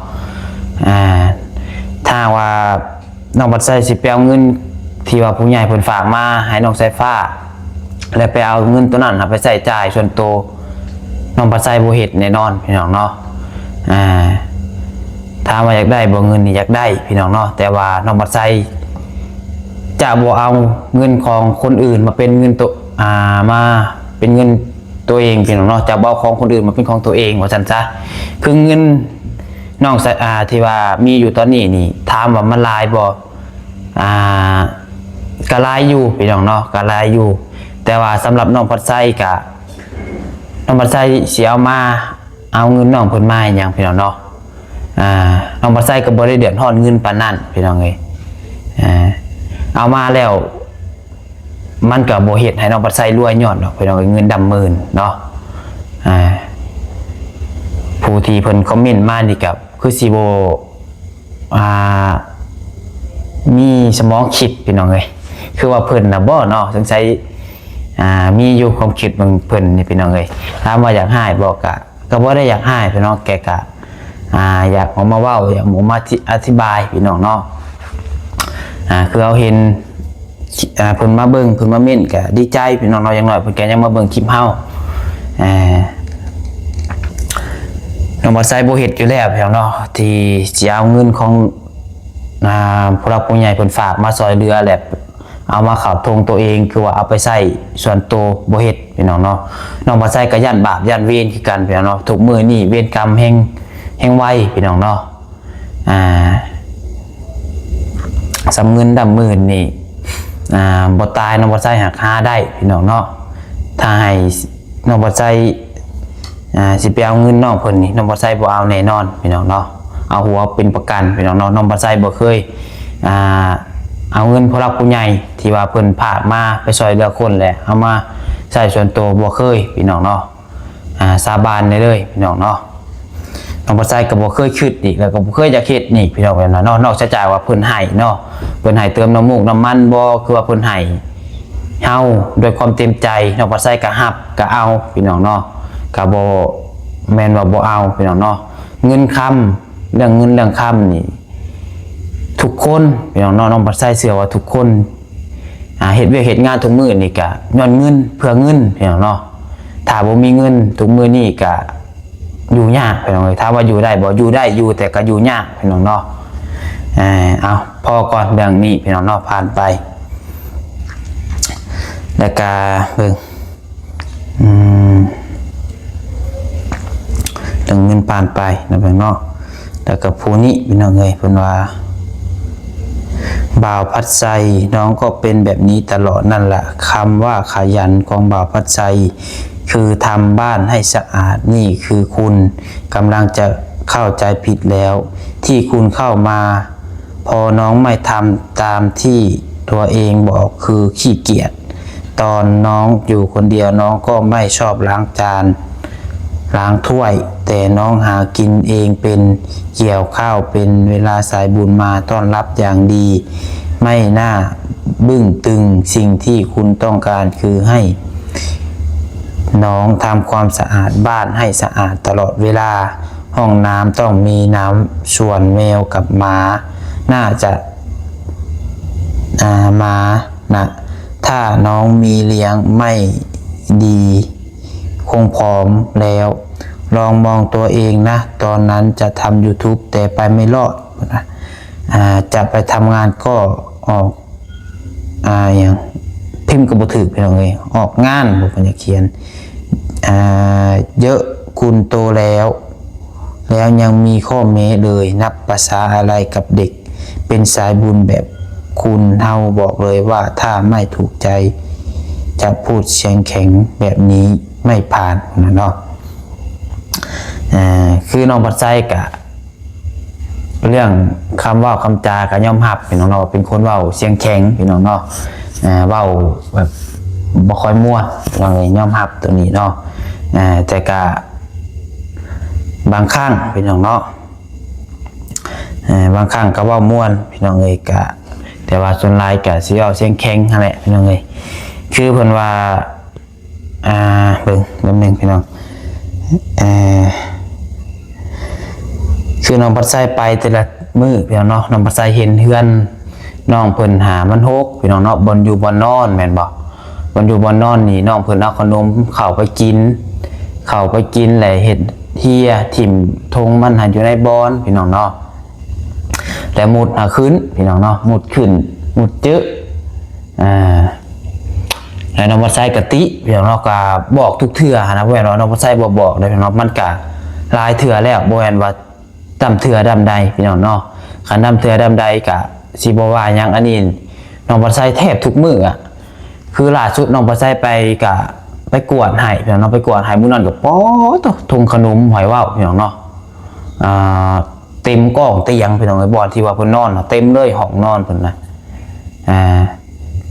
ອ່າ ຖ້າຫາກວ່າ ນ້ອງບັດໄຊຊິໄປເອົາເງິນທີ່ວ່າຜູ້ໃຫຍ່ເພິ່ນຝາກມາໃຫ້ນ້ອງສາຍຟ້າ ແລ້ວໄປເອົາເງິນໂຕນັ້ນເອົາໄປໃຊ້ຈ່າຍສ່ວນໂຕ ນ້ອງບັດໄຊບໍ່ເຮັດແນ່ນອນພີ່ນ້ອງເນາະ. ອ່າ ຖາມວ່າຢາກໄດ້ບໍ່ເງິນນີ້? ຢາກໄດ້ພີ່ນ້ອງເນາະ ແຕ່ວ່ານ້ອງບັດໄຊຈະບໍ່ເອົາເງິນຂອງຄົນອື່ນມາເປັນເງິນໂຕ ອ່າ ມາເປັນເງິນໂຕເອງພີ່ນ້ອງເນາະ ຈະບໍ່ເອົາຂອງຄົນອື່ນມາເປັນຂອງໂຕເອງວ່າຊັ້ນຊະ. ຄືເງິນ ນ້ອງສະ ອ່າ ທີ່ວ່າມີຢູ່ຕອນນີ້ນີ້ ຖາມວ່າມັນຫຼາຍບໍ່? ອ່າ ກະຫຼາຍຢູ່ພີ່ນ້ອງເນາະ ກະຫຼາຍຢູ່ ແຕ່ວ່າສຳລັບນ້ອງພັດໄຊກະ ນ້ອງພັດໄຊຊິເອົາມາ ເອົາເງິນນ້ອງເພິ່ນມາເຮັດຫຍັງພີ່ນ້ອງເນາະ. ອ່າ ນ້ອງພັດໄຊກະບໍ່ໄດ້ເດືອດຮ້ອນເງິນປານນັ້ນພີ່ນ້ອງເອີຍ. ອ່າ ເອົາມາແລ້ວ ມັນກະບໍ່ເຮັດໃຫ້ນ້ອງພັດໄຊລວຍຍ້ອນດອກພີ່ນ້ອງເອີຍ ເງິນດຳໝື່ນເນາະ. ອ່າ ຜູ້ທີ່ເພິ່ນຄອມເມັນມານີ້ກະຄືຊິບໍ່ ອ່າ ມີສະໝອງຄິດພີ່ນ້ອງເອີຍ ຄືວ່າເພິ່ນນະບໍ່ເນາະ ສົງໄສ ອ່າ ມີຢູ່ຄວາມຄິດຂອງເພິ່ນນີ້ພີ່ນ້ອງເອີຍ. ຖາມວ່າຢາກຮ້າຍບໍ່? ກະ ກະບໍ່ໄດ້ຢາກຮ້າຍພີ່ນ້ອງ ແກກະ ອ່າ ຢາກອອກມາເວົ້າ ຢາກອອກມາອະທິ ອະທິບາຍພີ່ນ້ອງເນາະ. ອ່າ ຄືເຮົາເຫັນ ອ່າ ເພິ່ນມາເບິ່ງ ເພິ່ນມາເມັ້ນກະດີໃຈພີ່ນ້ອງເນາະ ຢ່າງໜ້ອຍເພິ່ນກະຍັງມາເບິ່ງຄລິບເຮົາ. ເອີ ນ້ອງບັດໄຊບໍ່ເຮັດຢູ່ແລ້ວພີ່ນ້ອງເນາະ ທີ່ຊິເອົາເງິນຂອງ ອ່າ ຜູ້ຫຼັກຜູ້ໃຫຍ່ເພິ່ນຝາກມາຊ່ອຍເຫຼືອ ແລະ ເອົາມາເຂົ້າຖົງໂຕເອງ ຄືວ່າເອົາໄປໃຊ້ສ່ວນໂຕ ບໍ່ເຮັດພີ່ນ້ອງເນາະ. ນ້ອງບັດໄຊກະຢ້ານບາບຢ້ານເວນຄືກັນພີ່ນ້ອງເນາະ ທຸກມື້ນີ້ເວນກຳແຮງ ແຮງໄວພີ່ນ້ອງເນາະ. ອ່າ ສ່ຳເງິນດຳໝື່ນນີ້ ອ່າ ບໍ່ຕາຍນ້ອງບັດໄຊຫາກຫາໄດ້ພີ່ນ້ອງເນາະ. ຖ້າໃຫ້ນ້ອງບັດໄຊ ອ່າ ຊິໄປເອົາເງິນນ້ອງເພິ່ນນີ້ ນ້ອງພອນໄຊບໍ່ເອົາແນ່ນອນພີ່ນ້ອງເນາະ. ເອົາຫົວເປັນປະກັນພີ່ນ້ອງເນາະ. ນ້ອງພອນໄຊບໍ່ເຄີຍ ອ່າ ເອົາເງິນຜູ້ຫຼັກຜູ້ໃຫຍ່ທີ່ວ່າເພິ່ນຝາກມາໄປຊ່ອຍເຫຼືອຄົນ ແລະເອົາມາໃຊ້ສ່ວນໂຕ ບໍ່ເຄີຍພີ່ນ້ອງເນາະ. ອ່າ ສາບານໄດ້ເລີຍພີ່ນ້ອງເນາະ. ນ້ອງພອນໄຊກໍບໍ່ເຄີຍຄິດອີກ ແລ້ວກໍບໍ່ເຄີຍຢາກເຮັດອີກພີ່ນ້ອງເນາະ. ນອກເສຍຈາກວ່າເພິ່ນໃຫ້ເນາະ ເພິ່ນໃຫ້ເຕີມນ້ຳມູກນ້ຳມັນບໍ່ ຄືວ່າເພິ່ນໃຫ້ເຮົາດ້ວຍຄວາມເຕັມໃຈ ນ້ອງພອນໄຊກໍຮັບກໍເອົາພີ່ນ້ອງເນາະ. ກໍບໍ່ແມ່ນວ່າບໍ່ເອົາພີ່ນ້ອງເນາະ. ເງິນຄຳ ເລື່ອງເງິນເລື່ອງຄຳນີ້ ທຸກຄົນພີ່ນ້ອງເນາະ ນ້ອງພອນໄຊເຊື່ອວ່າທຸກຄົນ ອ່າ ເຮັດວຽກເຮັດງານທຸກມື້ນີ້ກະຍ້ອນເງິນ ເພື່ອເງິນພີ່ນ້ອງເນາະ. ຖ້າບໍ່ມີເງິນທຸກມື້ນີ້ກະຢູ່ຍາກພີ່ນ້ອງເອີຍ. ຖາມວ່າຢູ່ໄດ້ບໍ່? ຢູ່ໄດ້ຢູ່ ແຕ່ກະຢູ່ຍາກພີ່ນ້ອງເນາະ. ເອົາ ພໍກ່ອນເລື່ອງນີ້ພີ່ນ້ອງເນາະ ຜ່ານໄປ. ແລ້ວກະເບິ່ງ ອືມ ເລື່ອງເງິນຜ່ານໄປນະພີ່ນ້ອງເນາະ. ແລ້ວກໍຜູ້ນີ້ພີ່ນ້ອງເອີຍ ເພິ່ນວ່າ ບ່າວພັດໄຊ ນ້ອງກໍເປັນແບບນີ້ຕະຫຼອດນັ້ນລະ. ຄຳວ່າຂະຫຍັນຂອງບ່າວພັດໄຊ ຄືທຳບ້ານໃຫ້ສະອາດ. ນີ້ຄືຄຸນກຳລັງຈະເຂົ້າໃຈຜິດແລ້ວ ທີ່ຄຸນເຂົ້າມາ ເພາະນ້ອງໄມ່ທຳຕາມທີ່ຕົວເອງບອກ ຄືຂີ້ກຽດ. ຕອນນ້ອງຢູ່ຄົນດຽວ ນ້ອງກໍໄມ່ຊອບລ້າງຈານລ້າງຖ້ວຍ ແຕ່ນ້ອງຫາກິນເອງເປັນ ກ່ຽວຂ້າວເປັນ. ເວລາສາຍບຸນມາຕ້ອນຮັບຢ່າງດີ ໄມ່ໜ້າບຶ້ງຕຶງ. ສິ່ງທີ່ຄຸນຕ້ອງການຄືໃຫ້ນ້ອງທຳຄວາມສະອາດບ້ານໃຫ້ສະອາດຕະຫຼອດເວລາ. ຫ້ອງນ້ຳຕ້ອງມີນ້ຳ ສ່ວນແມວກັບໝາໜ້າຈະ ອາ ມານະ. ຖ້ານ້ອງມີລ້ຽງໄມ້ດີຄົງພ້ອມແລ້ວ. ລອງມອງຕົວເອງນະ ຕອນນັ້ນຈະທຳຢູທູບແຕ່ໄປໄມ່ລອດນະ. ອາ ຈະໄປທຳງານກໍອອກ ອາ ຫຍັງ ພິມກໍບໍ່ຖືກພີ່ນ້ອງເອີຍ ອອກງານບໍ່ ເພິ່ນຢາກຂຽນ ອາ ເຢີະ ຄຸນໂຕແລ້ວ ແລ້ວຍັງມີຂໍ້ແມ້ເລີຍ ນັບປະສາອະໄລກັບເດັກ ເປັນສາຍບຸນແບບຄຸນ ເຮົາບອກເລີຍວ່າຖ້າໄມ່ຖືກໃຈ ຈະພູດສຽງແຂງແບບນີ້ໄມ່ຜ່ານນະເນາະ. ອາ ຄືນ້ອງພັດໄຊກະ ເລື່ອງຄຳເວົ້າຄຳຈາກໍຍອມຮັບພີ່ນ້ອງເນາະ ເປັນຄົນເວົ້າສຽງແຂງພີ່ນ້ອງເນາະ ເວົ້າແບບບໍ່ຄ່ອຍມ່ວນພີ່ນ້ອງເອີຍ ຍອມຮັບໂຕນີ້ເນາະ. ແຕ່ກະບາງຄັ້ງພີ່ນ້ອງເນາະ ບາງຄັ້ງກໍເວົ້າມ່ວນພີ່ນ້ອງເອີຍ ກະ ແຕ່ວ່າສ່ວນຫຼາຍກະຊິເວົ້າສຽງແຂງຫັ້ນແຫຼະພີ່ນ້ອງເອີຍ. ຄືເພິ່ນວ່າ ອ່າ ເບິ່ງແປັບໜຶ່ງພີ່ນ້ອງ ເອີ ຄືນ້ອງພັດໄຊໄປແຕ່ລະມື້ພີ່ນ້ອງເນາະ ນ້ອງພັດໄຊເຫັນເຮືອນນ້ອງເພິ່ນຫາມັນຮົກພີ່ນ້ອງເນາະ ບ່ອນຢູ່ບ່ອນນອນແມ່ນບໍ່ ບ່ອນຢູ່ບ່ອນນອນນີ້ ນ້ອງເພິ່ນເອົາຂະໜົມເຂົ້າໄປກິນ ເຂົ້າໄປກິນແລ້ວເຮັດເຮຍຖິ້ມຖົງມັນໃຫ້ຢູ່ໃນບ່ອນພີ່ນ້ອງເນາະ. ແລ້ວມຸດຫາຂຶ້ນພີ່ນ້ອງເນາະ ມຸດຂຶ້ນ ມຸດເຈິ ອາ ແລ້ວນ້ອງພັດໄຊກະຕິພີ່ນ້ອງເນາະ ກະບອກທຸກເທື່ອຫັ້ນນະ ບໍ່ແມ່ນວ່ານ້ອງພັດໄຊບໍ່ບອກເດ້ພີ່ນ້ອງ ມັນກະຫຼາຍເທື່ອແລ້ວ ບໍ່ແມ່ນວ່າດຳເທື່ອດຳໃດພີ່ນ້ອງເນາະ. ຄັນດຳເທື່ອດຳໃດກະຊິບໍ່ວ່າຫຍັງ ອັນນີ້ນ້ອງພັດໄຊແທບທຸກມື້ອະ ຄືລ່າສຸດນ້ອງພັດໄຊໄປກະໄປກວດໃຫ້ພີ່ນ້ອງເນາະ ໄປກວດໃຫ້ມື້ນັ້ນກະ ປາດໂທ້ ຖົງຂະໜົມໃຫ້ເວົ້າພີ່ນ້ອງເນາະ ອ່າ ເຕັມກ້ອງຕຽງພີ່ນ້ອງເອີຍ ບ່ອນທີ່ວ່າເພິ່ນນອນນະ ເຕັມເລີຍ ຫ້ອງນອນເພິ່ນນະ ອ່າ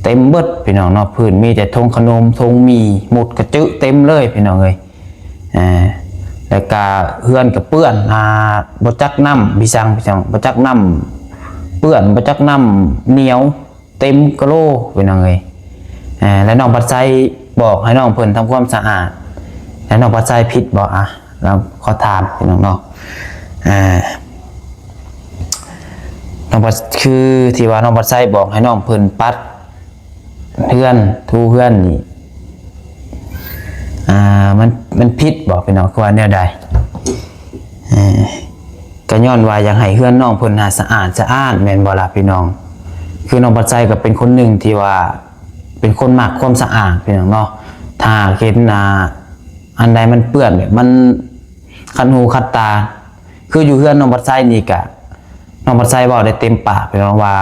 ເຕັມເບິດພີ່ນ້ອງເນາະ. ພື້ນມີແຕ່ຖົງຂະໜົມ ຖົງໝີ່ ມຸດກະຈຶເຕັມເລີຍພີ່ນ້ອງເອີຍ. ອ່າ ແລ້ວກະເຮືອນກະເປື້ອນ ອ່າ ບໍ່ຈັກນ້ຳ ພີ່ສັງ ພີ່ສັງ ບໍ່ຈັກນ້ຳເປື້ອນ ບໍ່ຈັກນ້ຳໜຽວ ເຕັມກະໂຫຼພີ່ນ້ອງເອີຍ. ແລ້ວນ້ອງພັດໄຊບອກໃຫ້ນ້ອງເພິ່ນທຳຄວາມສະອາດ ແລ້ວນ້ອງພັດໄຊຜິດບໍ່? ອ່ະ ລອງຂໍຖາມພີ່ນ້ອງເນາະ ນ້ອງພັດ ຄືທີ່ວ່ານ້ອງພັດໄຊບອກໃຫ້ນ້ອງເພິ່ນປັດເຮືອນ ຖູເຮືອນນີ້ ອ່າ ມັນ ມັນຜິດບໍ່ພີ່ນ້ອງ ຄືວ່າແນວໃດ? ເອີ ກໍຍ້ອນວ່າຢາກໃຫ້ເຮືອນນ້ອງເພິ່ນຫາສະອາດສະອ້ານແມ່ນບໍ່ລະພີ່ນ້ອງ? ຄືນ້ອງພັດໄຊກໍເປັນຄົນໜຶ່ງທີ່ວ່າເປັນຄົນມັກຄວາມສະອາດພີ່ນ້ອງເນາະ. ຖ້າເຫັນ ອ່າ ອັນໃດມັນເປື້ອນ ແບບມັນຂັດຫູຂັດຕາ ຄືຢູ່ເຮືອນນ້ອງພັດໄຊນີ້ກະ ນ້ອງພັດໄຊເວົ້າໄດ້ເຕັມປາກພີ່ນ້ອງວ່າ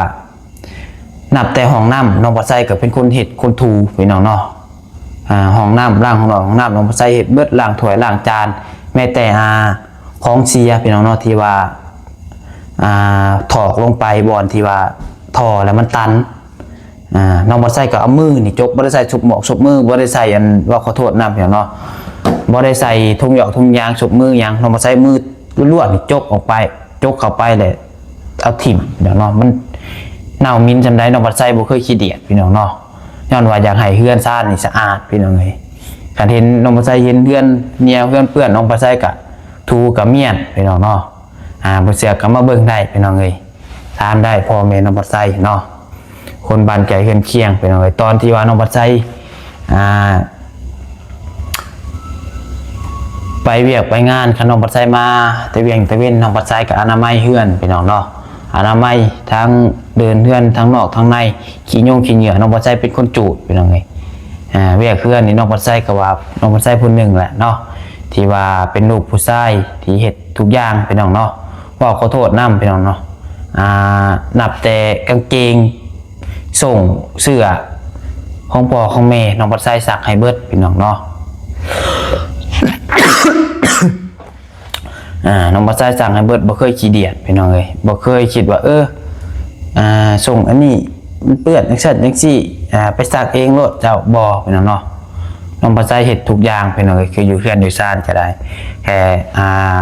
ນັບແຕ່ຫ້ອງນ້ຳ ນ້ອງພັດໄຊກໍເປັນຄົນເຮັດຄົນຖູພີ່ນ້ອງເນາະ. ອ່າ ຫ້ອງນ້ຳ ລ້າງຫ້ອງນອນຫ້ອງນ້ຳ ນ້ອງບັດໄຊເຮັດເບິດ ລ້າງຖ້ວຍລ້າງຈານ ແມ້ແຕ່ ອ່າ ຂອງເສຍ ພີ່ນ້ອງເນາະ ທີ່ວ່າ ອ່າ ຖອກລົງໄປບ່ອນທີ່ວ່າທໍ່ແລ້ວມັນຕັນ ອ່າ ນ້ອງບັດໄຊກໍເອົາມືນີ້ຈົກ ບໍ່ໄດ້ໃສ່ຊຸບໝວກຊຸບມື ບໍ່ໄດ້ໃສ່ອັນ ເວົ້າຂໍໂທດນຳ ພີ່ນ້ອງເນາະ ບໍ່ໄດ້ໃສ່ຖົງຢອກຖົງຢາງຊຸບມືຫຍັງ ນ້ອງບັດໄຊມືລ້ວນໆນີ້ຈົກອອກໄປ ຈົກເຂົ້າໄປແລ້ວເອົາຖິ້ມ ພີ່ນ້ອງເນາະ ມັນເນົ່າໝິ່ນສ່ຳໃດ ນ້ອງບັດໄຊບໍ່ເຄີຍຂີ້ດຽດ ພີ່ນ້ອງເນາະ ຍ້ອນວ່າຢາກໃຫ້ເຮືອນຊານນີ້ສະອາດ ພີ່ນ້ອງເອີຍ ຄັນເຫັນ ນ້ອງບັດໄຊເຫັນເຮືອນເໜ່ຽວເຮືອນເປື້ອນ ນ້ອງບັດໄຊກະຖູກະມ້ຽນ ພີ່ນ້ອງເນາະ ອ່າ ບໍ່ເຊື່ອກໍມາເບິ່ງໄດ້ ພີ່ນ້ອງເອີຍ ຖາມໄດ້ພໍ່ແມ່ນ້ອງບັດໄຊເນາະ ຄົນບ້ານໃກ້ເຮືອນຄຽງ ພີ່ນ້ອງເອີຍ ຕອນທີ່ວ່ານ້ອງບັດໄຊ ອ່າ ໄປວຽກໄປງານ ຄັນນ້ອງບັດໄຊມາແຕ່ວຽກແຕ່ເວັນ ນ້ອງບັດໄຊກໍອະນາໄມເຮືອນ ພີ່ນ້ອງເນາະ ອະນາໄມທັງເດີ່ນເຮືອນ ທັງນອກທັງໃນ ຂີ້ຍຸງຂີ້ເຫຍື້ອ ນ້ອງບັດໄຊເປັນຄົນຈູດ ພີ່ນ້ອງເອີຍ ອ່າ ວຽກເຮືອນນີ້ ນ້ອງບັດໄຊກໍວ່າ ນ້ອງບັດໄຊຜູ້ໜຶ່ງແຫຼະເນາະ ທີ່ວ່າເປັນລູກຜູ້ຊາຍທີ່ເຮັດທຸກຢ່າງ ພີ່ນ້ອງເນາະ ເວົ້າຂໍໂທດນຳ ພີ່ນ້ອງເນາະ ອ່າ ນັບແຕ່ກາງເກງ ສົ້ງເສື້ອຂອງພໍ່ຂອງແມ່ ນ້ອງບັດໄຊຊັກໃຫ້ເບິດ ພີ່ນ້ອງເນາະ ອ່າ ນ້ອງບັດໄຊຊັກໃຫ້ເບິດ ບໍ່ເຄີຍຂີ້ດຽດ ພີ່ນ້ອງເອີຍ ບໍ່ເຄີຍຄິດວ່າ ເອີ ອ່າ ສົ້ງອັນນີ້ມັນເປື້ອນຈັ່ງຊັ້ນຈັ່ງຊີ້ ອ່າ ໄປຊັກເອງໂລດເຈົ້າ ບໍ່ ພີ່ນ້ອງເນາະ ນ້ອງບັດໄຊເຮັດທຸກຢ່າງ ພີ່ນ້ອງເອີຍ ຄືຢູ່ເຮືອນຢູ່ຊານກໍໄດ້ ແຄ່ ອ່າ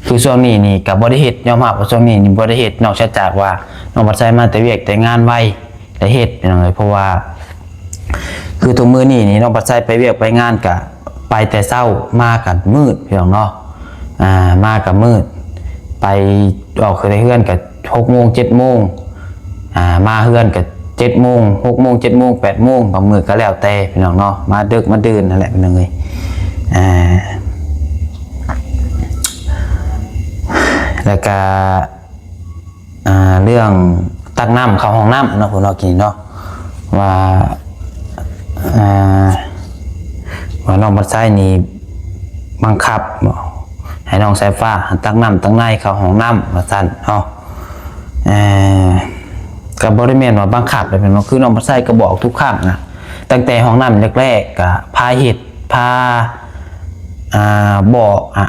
ຄືຊ່ວງນີ້ນີ້ກໍບໍ່ໄດ້ເຮັດ ຍອມຮັບວ່າຊ່ວງນີ້ນີ້ບໍ່ໄດ້ເຮັດ ນອກເສຍຈາກວ່ານ້ອງບັດໄຊມາແຕ່ວຽກແຕ່ງານໄວ ໄດ້ເຮັດ ພີ່ນ້ອງເອີຍ ເພາະວ່າ ຄືທຸກມື້ນີ້ນີ້ ນ້ອງບັດໄຊໄປວຽກໄປງານກະໄປແຕ່ເຊົ້າ ມາກະມືດ ພີ່ນ້ອງເນາະ ອ່າ ມາກະມືດ ໄປອອກແຕ່ເຮືອນກະຫົກໂມງ ເຈັດໂມງ ອ່າ ມາເຮືອນກະເຈັດໂມງ ຫົກໂມງ ເຈັດໂມງ ແປດໂມງ ບາງມື້ກະແລ້ວແຕ່ ພີ່ນ້ອງເນາະ ມາດຶກມາດື່ນຫັ້ນແຫຼະ ພີ່ນ້ອງເອີຍ ອ່າ ແລ້ວກະ ອ່າ ເລື່ອງຕັກນ້ຳເຂົ້າຫ້ອງນ້ຳເນາະ ພວກເຮົາກິນເນາະ ວ່າ ອ່າ ວ່ານ້ອງບັດໄຊນີ້ບັງຄັບເນາະ ໃຫ້ນ້ອງສາຍຟ້າຕັກນ້ຳຕັກໃນເຂົ້າຫ້ອງນ້ຳ ວ່າຊັ້ນເນາະ ເອີ ກໍບໍ່ໄດ້ແມ່ນວ່າບັງຄັບເດ້ ແມ່ນວ່າ ຄືນ້ອງບັດໄຊກໍບອກທຸກຄັ້ງນະ ຕັ້ງແຕ່ຫ້ອງນ້ຳແລກໆ ກໍພາເຮັດ ພາ ອ່າ ບອກ ອ່າ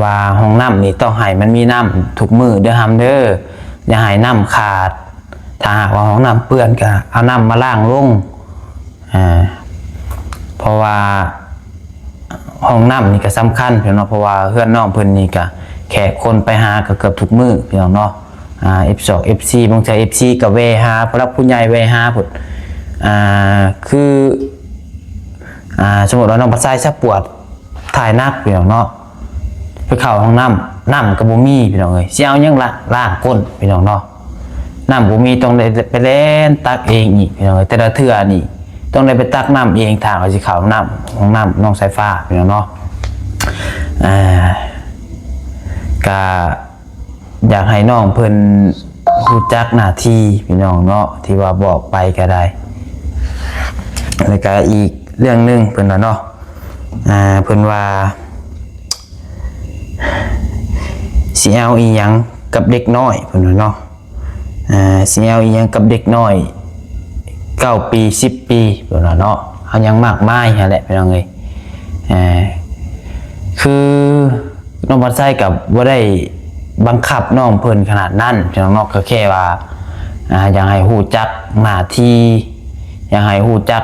ວ່າຫ້ອງນ້ຳນີ້ຕ້ອງໃຫ້ມັນມີນ້ຳທຸກມື້ເດີຫຳເດີ ຢ່າໃຫ້ນ້ຳຂາດ ຖ້າຫາກວ່າຫ້ອງນ້ຳເປື້ອນກໍເອົານ້ຳມາລ້າງລົງ ອ່າ ເພາະວ່າຫ້ອງນ້ຳນີ້ກໍສຳຄັນເນາະ ເພາະວ່າເຮືອນນ້ອງເພິ່ນນີ້ກໍແຂກຄົນໄປຫາກໍເກືອບທຸກມື້ ພີ່ນ້ອງເນາະ ອ່າ ເອັຟສອງ ເອັຟສີ່ ບາງເທື່ອ ເອັຟຊີ ກໍແວ່ຫາ ຜູ້ຫຼັກຜູ້ໃຫຍ່ແວ່ຫາພຸ້ນ ອ່າ ຄື ອ່າ ສົມມຸດວ່ານ້ອງບັດໄຊຊະປວດຖ່າຍໜັກ ພີ່ນ້ອງເນາະ ໄປເຂົ້າຫ້ອງນ້ຳ ນ້ຳກໍບໍ່ມີ ພີ່ນ້ອງເອີຍ ຊິເອົາຫຍັງລະ ລ້າງກົ້ນ ພີ່ນ້ອງເນາະ ນ້ຳບໍ່ມີ ຕ້ອງໄດ້ໄປແລ່ນຕັກເອງອີກ ພີ່ນ້ອງເອີຍ ແຕ່ລະເທື່ອນີ້ຕ້ອງໄດ້ໄປຕັກນ້ຳເອງ ຖ້າວ່າຊິເຂົ້າຫ້ອງນ້ຳ ຫ້ອງນ້ຳນ້ອງສາຍຟ້າ ພີ່ນ້ອງເນາະ ອ່າ ກະ ຢາກໃຫ້ນ້ອງເພິ່ນຮູ້ຈັກໜ້າທີ່ ພີ່ນ້ອງເນາະ ທີ່ວ່າບອກໄປກໍໄດ້ ແລ້ວກໍອີກເລື່ອງໜຶ່ງເພິ່ນວ່າເນາະ ອ່າ ເພິ່ນວ່າ ຊິເອົາອີ່ຫຍັງກັບເດັກນ້ອຍ ເພິ່ນວ່າເນາະ ອ່າ ຊິເອົາອີ່ຫຍັງກັບເດັກນ້ອຍເກົ້າປີ ສິບປີ ເພິ່ນວ່າເນາະ ເອົາຫຍັງມາກມາຍຫັ້ນແຫຼະ ພີ່ນ້ອງເອີຍ ອ່າ ຄື ນ້ອງບັດໄຊກໍບໍ່ໄດ້ບັງຄັບນ້ອງເພິ່ນຂະໜາດນັ້ນ ພີ່ນ້ອງເນາະ ກໍແຄ່ວ່າ ອ່າ ຢາກໃຫ້ຮູ້ຈັກໜ້າທີ່ ຢາກໃຫ້ຮູ້ຈັກ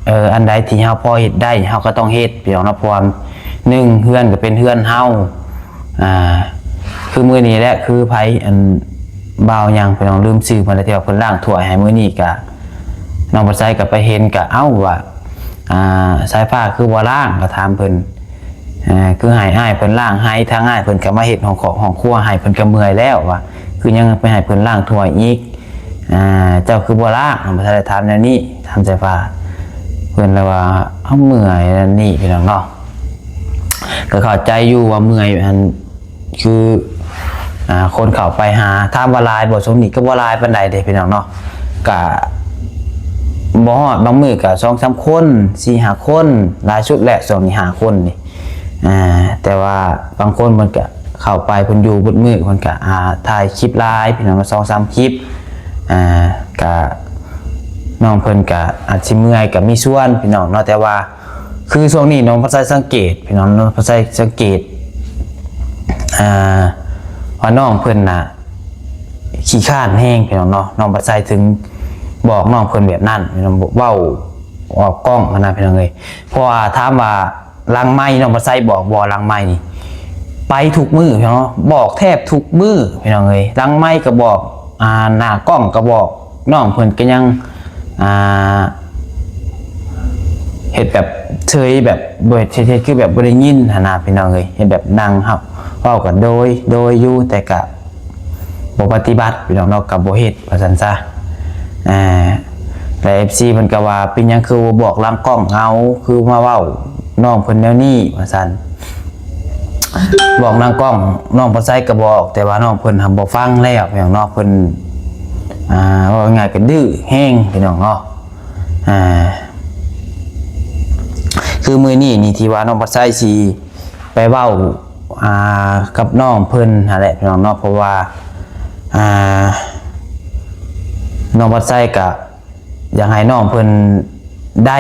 ເອີ ອັນໃດທີ່ເຮົາພໍເຮັດໄດ້ ເຮົາກໍຕ້ອງເຮັດ ພີ່ນ້ອງເນາະ ເພາະວ່າໜຶ່ງ ເຮືອນກໍເປັນເຮືອນເຮົາ ອ່າ ຄືມື້ນີ້ແຫຼະ ຄືໃຜ ອັນ ບ່າວຫຍັງ ພີ່ນ້ອງ ລືມຊື່ເພິ່ນແລ້ວ ທີ່ວ່າເພິ່ນລ້າງຖ້ວຍໃຫ້ມື້ນີ້ ກະ ນ້ອງບັດໄຊກໍໄປເຫັນ ກະ ເອົ້າ ວ່າ ອ່າ ສາຍຟ້າຄືບໍ່ລ້າງ ກໍຖາມເພິ່ນ ອ່າ ຄືໃຫ້ອ້າຍເພິ່ນລ້າງໃຫ້ ທາງອ້າຍເພິ່ນກໍມາເຮັດຫ້ອງຄອກຫ້ອງຄົວໃຫ້ ເພິ່ນກໍເມື່ອຍແລ້ວວ່າ ຄືຍັງໄປໃຫ້ເພິ່ນລ້າງຖ້ວຍອີກ ອ່າ ເຈົ້າຄືບໍ່ລ້າງ ບໍ່ທັນໄດ້ຖາມແນວນີ້ ຖາມສາຍຟ້າ ເພິ່ນລະວ່າ ເຮົາເມື່ອຍນັ້ນນີ້ ພີ່ນ້ອງເນາະ ກໍເຂົ້າໃຈຢູ່ວ່າເມື່ອຍ ອັນ ຄື ອ່າ ຄົນເຂົ້າໄປຫາ ຖາມວ່າຫຼາຍບໍ່? ຊ່ວງນີ້ກໍບໍ່ຫຼາຍປານໃດເດ້ ພີ່ນ້ອງເນາະ ກະບໍ່ຮອດ ບາງມື້ກະສອງສາມຄົນ ສີ່ຫ້າຄົນ ຫຼາຍສຸດແຫຼະ ຊ່ວງນີ້ຫ້າຄົນນີ້ ອ່າ ແຕ່ວ່າບາງຄົນເພິ່ນກະເຂົ້າໄປ ເພິ່ນຢູ່ເບິດມື້ ເພິ່ນກະ ອ່າ ຖ່າຍຄລິບຫຼາຍ ພີ່ນ້ອງ ສອງສາມຄລິບ ອ່າ ກະ ນ້ອງເພິ່ນກະອາດຊິເມື່ອຍ ກະມີສ່ວນ ພີ່ນ້ອງເນາະ ແຕ່ວ່າ ຄືຊ່ວງນີ້ນ້ອງພັດໄຊສັງເກດ ພີ່ນ້ອງ ນ້ອງພັດໄຊສັງເກດ ອ່າ ວ່ານ້ອງເພິ່ນນະຂີ້ຄ້ານແຮງ ພີ່ນ້ອງເນາະ. ນ້ອງພັດໄຊເຖິງບອກນ້ອງເພິ່ນແບບນັ້ນ ພີ່ນ້ອງ ເວົ້າອອກກ້ອງຫັ້ນນະ ພີ່ນ້ອງເອີຍ. ເພາະວ່າຖາມວ່າຫຼັງໄມນ້ອງພັດໄຊບອກບໍ່? ຫຼັງໄມນີ້ໄປທຸກມື້ ພີ່ນ້ອງເນາະ ບອກແທບທຸກມື້ ພີ່ນ້ອງເອີຍ. ຫຼັງໄມກໍບອກ ອ່າ ໜ້າກ້ອງກໍບອກ ນ້ອງເພິ່ນກໍຍັງ ອ່າ ເຮັດແບບເຊີຍ ແບບບໍ່ເຮັດ ເຮັດຄືແບບບໍ່ໄດ້ຍິນຫັ້ນນະ ພີ່ນ້ອງເອີຍ. ເຮັດແບບນັ່ງເຮົາເວົ້າກັນໂດຍ ໂດຍຢູ່ ແຕ່ກະບໍ່ປະຕິບັດ ພີ່ນ້ອງເນາະ ກະບໍ່ເຮັດວ່າຊັ້ນຊະ. ອ່າ ແລະ ເອັຟຊີ ເພິ່ນກໍວ່າ ເປັນຫຍັງຄືບໍ່ບອກຫຼັງກ້ອງເອົາ ຄືມາເວົ້ານ້ອງເພິ່ນແນວນີ້ວ່າຊັ້ນ. ບອກຫຼັງກ້ອງນ້ອງພັດໄຊກໍບອກ ແຕ່ວ່ານ້ອງເພິ່ນຫາບໍ່ຟັງແລ້ວ ພີ່ນ້ອງເນາະ. ເພິ່ນ ອ່າ ເວົ້າງ່າຍໆກໍດື້ແຮງ ພີ່ນ້ອງເນາະ. ອ່າ ຄືມື້ນີ້ນີ້ທີ່ວ່ານ້ອງພັດໄຊຊິໄປເວົ້າ ອ່າ ກັບນ້ອງເພິ່ນຫັ້ນແຫຼະ ພີ່ນ້ອງເນາະ. ເພາະວ່າ ອ່າ ນ້ອງພັດໄຊກໍ ຢາກໃຫ້ນ້ອງເພິ່ນໄດ້